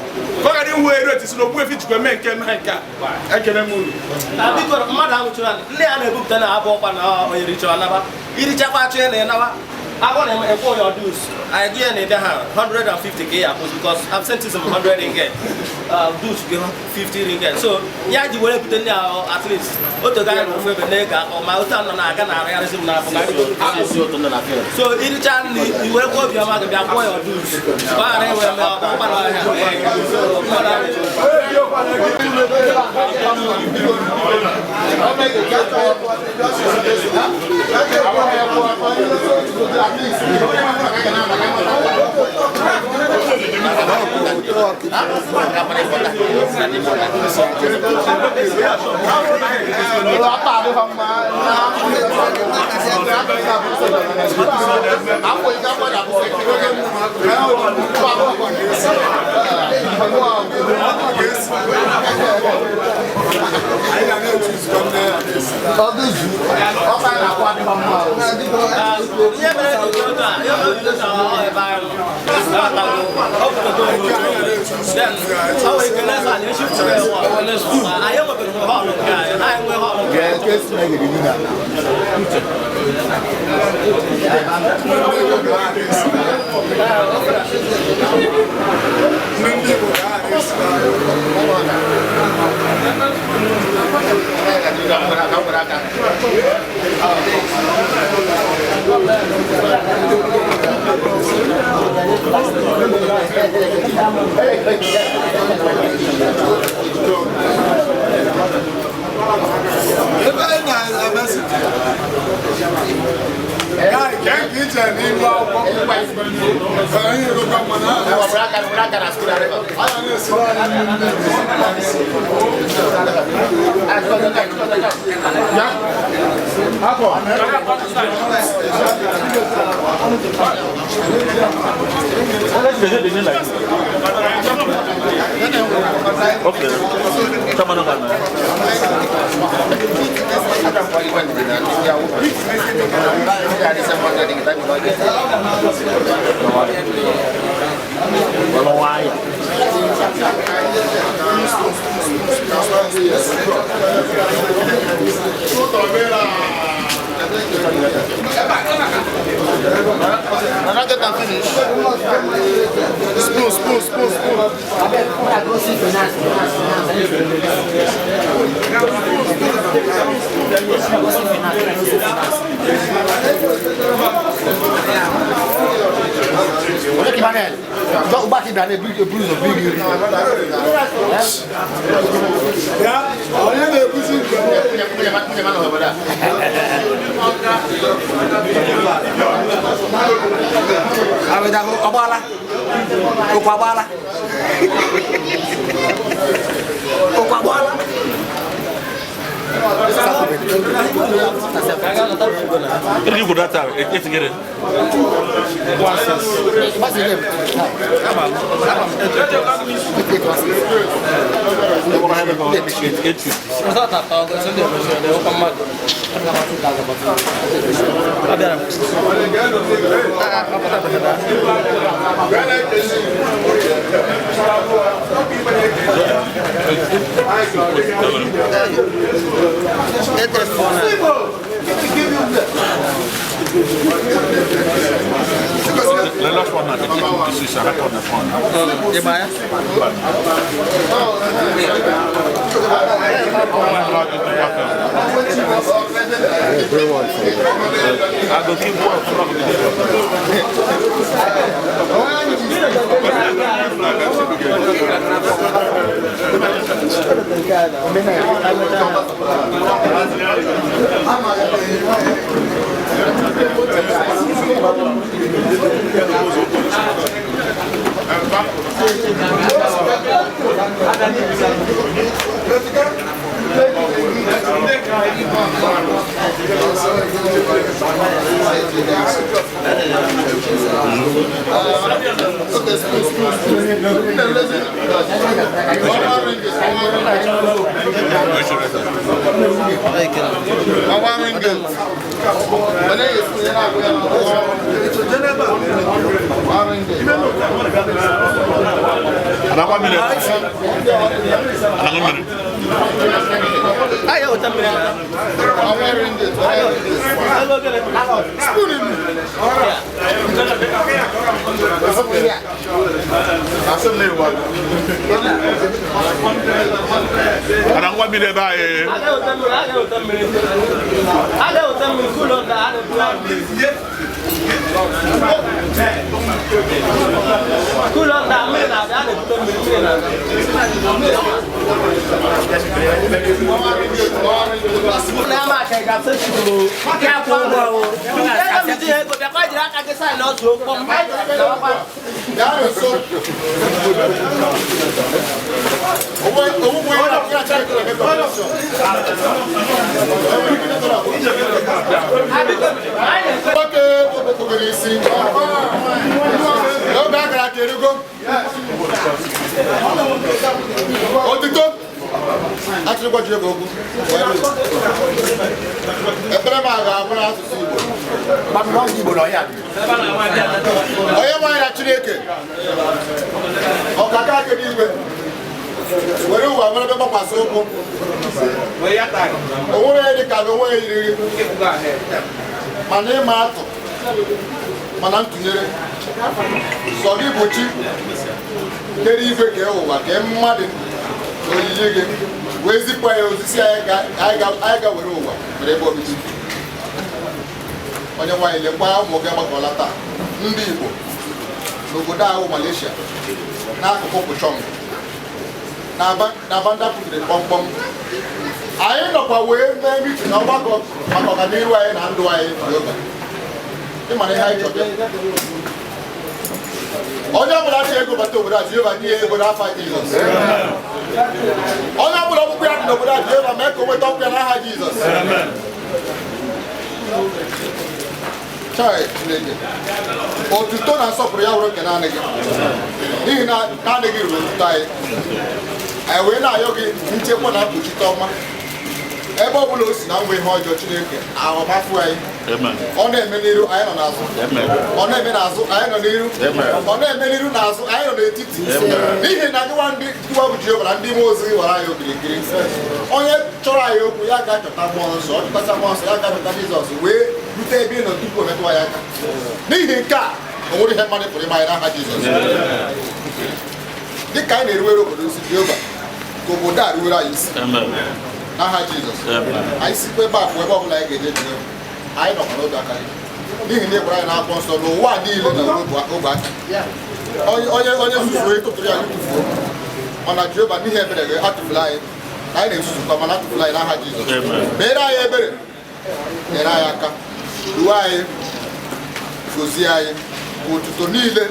ka ọ ghara ihu eru etisi na ogbu efi jikwa eme nke mee nke a. Ekene m unu. Biko, mmadụ anwụchụrụ anyị ndị a na-ebupụta na abụ ọkwa na onye richa ọnaba irichakwa achụ ya na ịnawa agwọ na ekwe onye ọdụs anyị gụ ya na ịbịa ha 150 ka ị ya akwụsị because absenteeism 100 ringgit, dues gị 50 ringgit, so ya ji were bute ndị ahụ at least otu ga anyị na ofu ebe na-ege akọ ma otu anọ na-aga na arịgharịsị m n'afọ ka anyị. So iricha nri iwerekwa obiọma gị bịa kwụọ ya ọdụs ka ọ ghara iwe mee ọkwa na ọhịa mmadụ ahụ. Ihe mere ji otu a, ihe mere ji otu a, ọ ebe anyị nọ. Ọ pụtago n'otu oge. Then, ọ nwere ike na-ese anyị eshifụrụ ya ụwa. Anyị enwebeghị hall nke anyị, anyị nwee hall nke anyị. Ebe anyị na-emesi ya nke nke iche n'ime akwụkwọ ka anyị erukwa mana a na-esiri anyị nri. Spoon, spoon, spoon, spoon. Ya, onye na-ebuzi nke m. Ọgbaala ụkwa, agbaala ụkwa, agbaala. Gịnị kwuru data etigere? The last one, the 856, I record the phone. I go keep one from Onye nwaanyị na Chineke ọkaka aka n'igwe were ụwa nwere ebe gbakwasị ụkwụ onwere ya dịka na onwe ya yiri mana ịma atụ mana ntụnyere sọ gị bụ chi kere igwe kee ụwa kee mmadụ oyiyi gị wee zipụ ya osisi anyị ga were ụwa were ebe obibi. Onye nwaanyị lekwa ụmụ gị agbakọla taa ndị Igbo n'obodo ahụ Malaysia n'akụkụ Puchong na Bandapụtiri kpọmkpọm anyị nọkwa wee mee mitin na ọgbakọ maka ọganihu anyị na ndụ anyị n'oge ịmara ihe anyị chọrọ. Onye ọbụla chi ego bata obodo a Jehova nye ego n'afa Jizọs. Onye ọbụla ọkpụkpụ ya dị n'obodo a Jehova mee ka o nweta ọkpụkpụ ya n'aha Jizọs. Chai Chineke, otuto na nsọpụrụ ya wụrụ nke naanị gị n'ihi na naanị gị ruru otuto anyị. Anyị wee na-ayọ gị nchekwa na mkpuchite ọma ebe ọ bụla o si na nwa ihe ọjọọ Chineke ahọmafụ anyị. Ọ na-eme n'iru anyị nọ n'azụ, ọ na-eme n'azụ anyị nọ n'iru, ọ na-eme n'iru n'azụ anyị nọ n'etiti, n'ihi na gịwa ndị gịwa bụ Jehova na ndị mmụọ ozi gị gwara anyị okirikiri. Onye chọrọ anyị okwu ya ga-achọta mmụọ nsọ, ọ chọtasị mmụọ nsọ ya ga-achọta Jizọs wee rute ebe ị nọ tupu o metụ anyị aka. N'ihi nke a o nwere ihe mmadụ pụrụ ime anyị n'aha Jizọs. Dịka anyị na-eruwere obodo isi Jehova ka obodo a ruwere anyị isi n'aha Jizọs. Anyị sikwa ebe a pụọ ebe ọbụla anyị ga-eje Jehova anyị nọkwa n'oge aka gị n'ihi na ị gwara anyị n'akwụkwọ nsọ n'ụwa niile na ogbe aka onye onye zuzuru ịtụtụrụ ya tụfuo, mana Jehova n'ihi ebere gị atụfula anyị, anyị na-ezuzukwa mana atụfula anyị n'aha Jizọs. Meere anyị ebere, nyere anyị aka, duo anyị, gozie anyị, ka otuto niile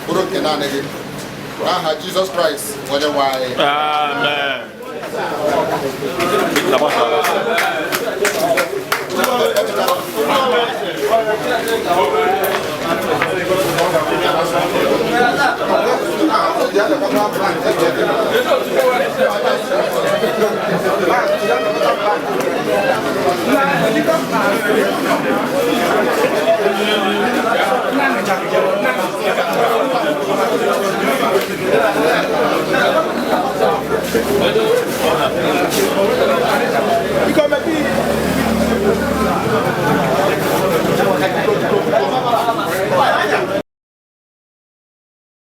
bụrụ nke naanị gị n'aha Jizọs Kraịst onye nwe anyị. Amen.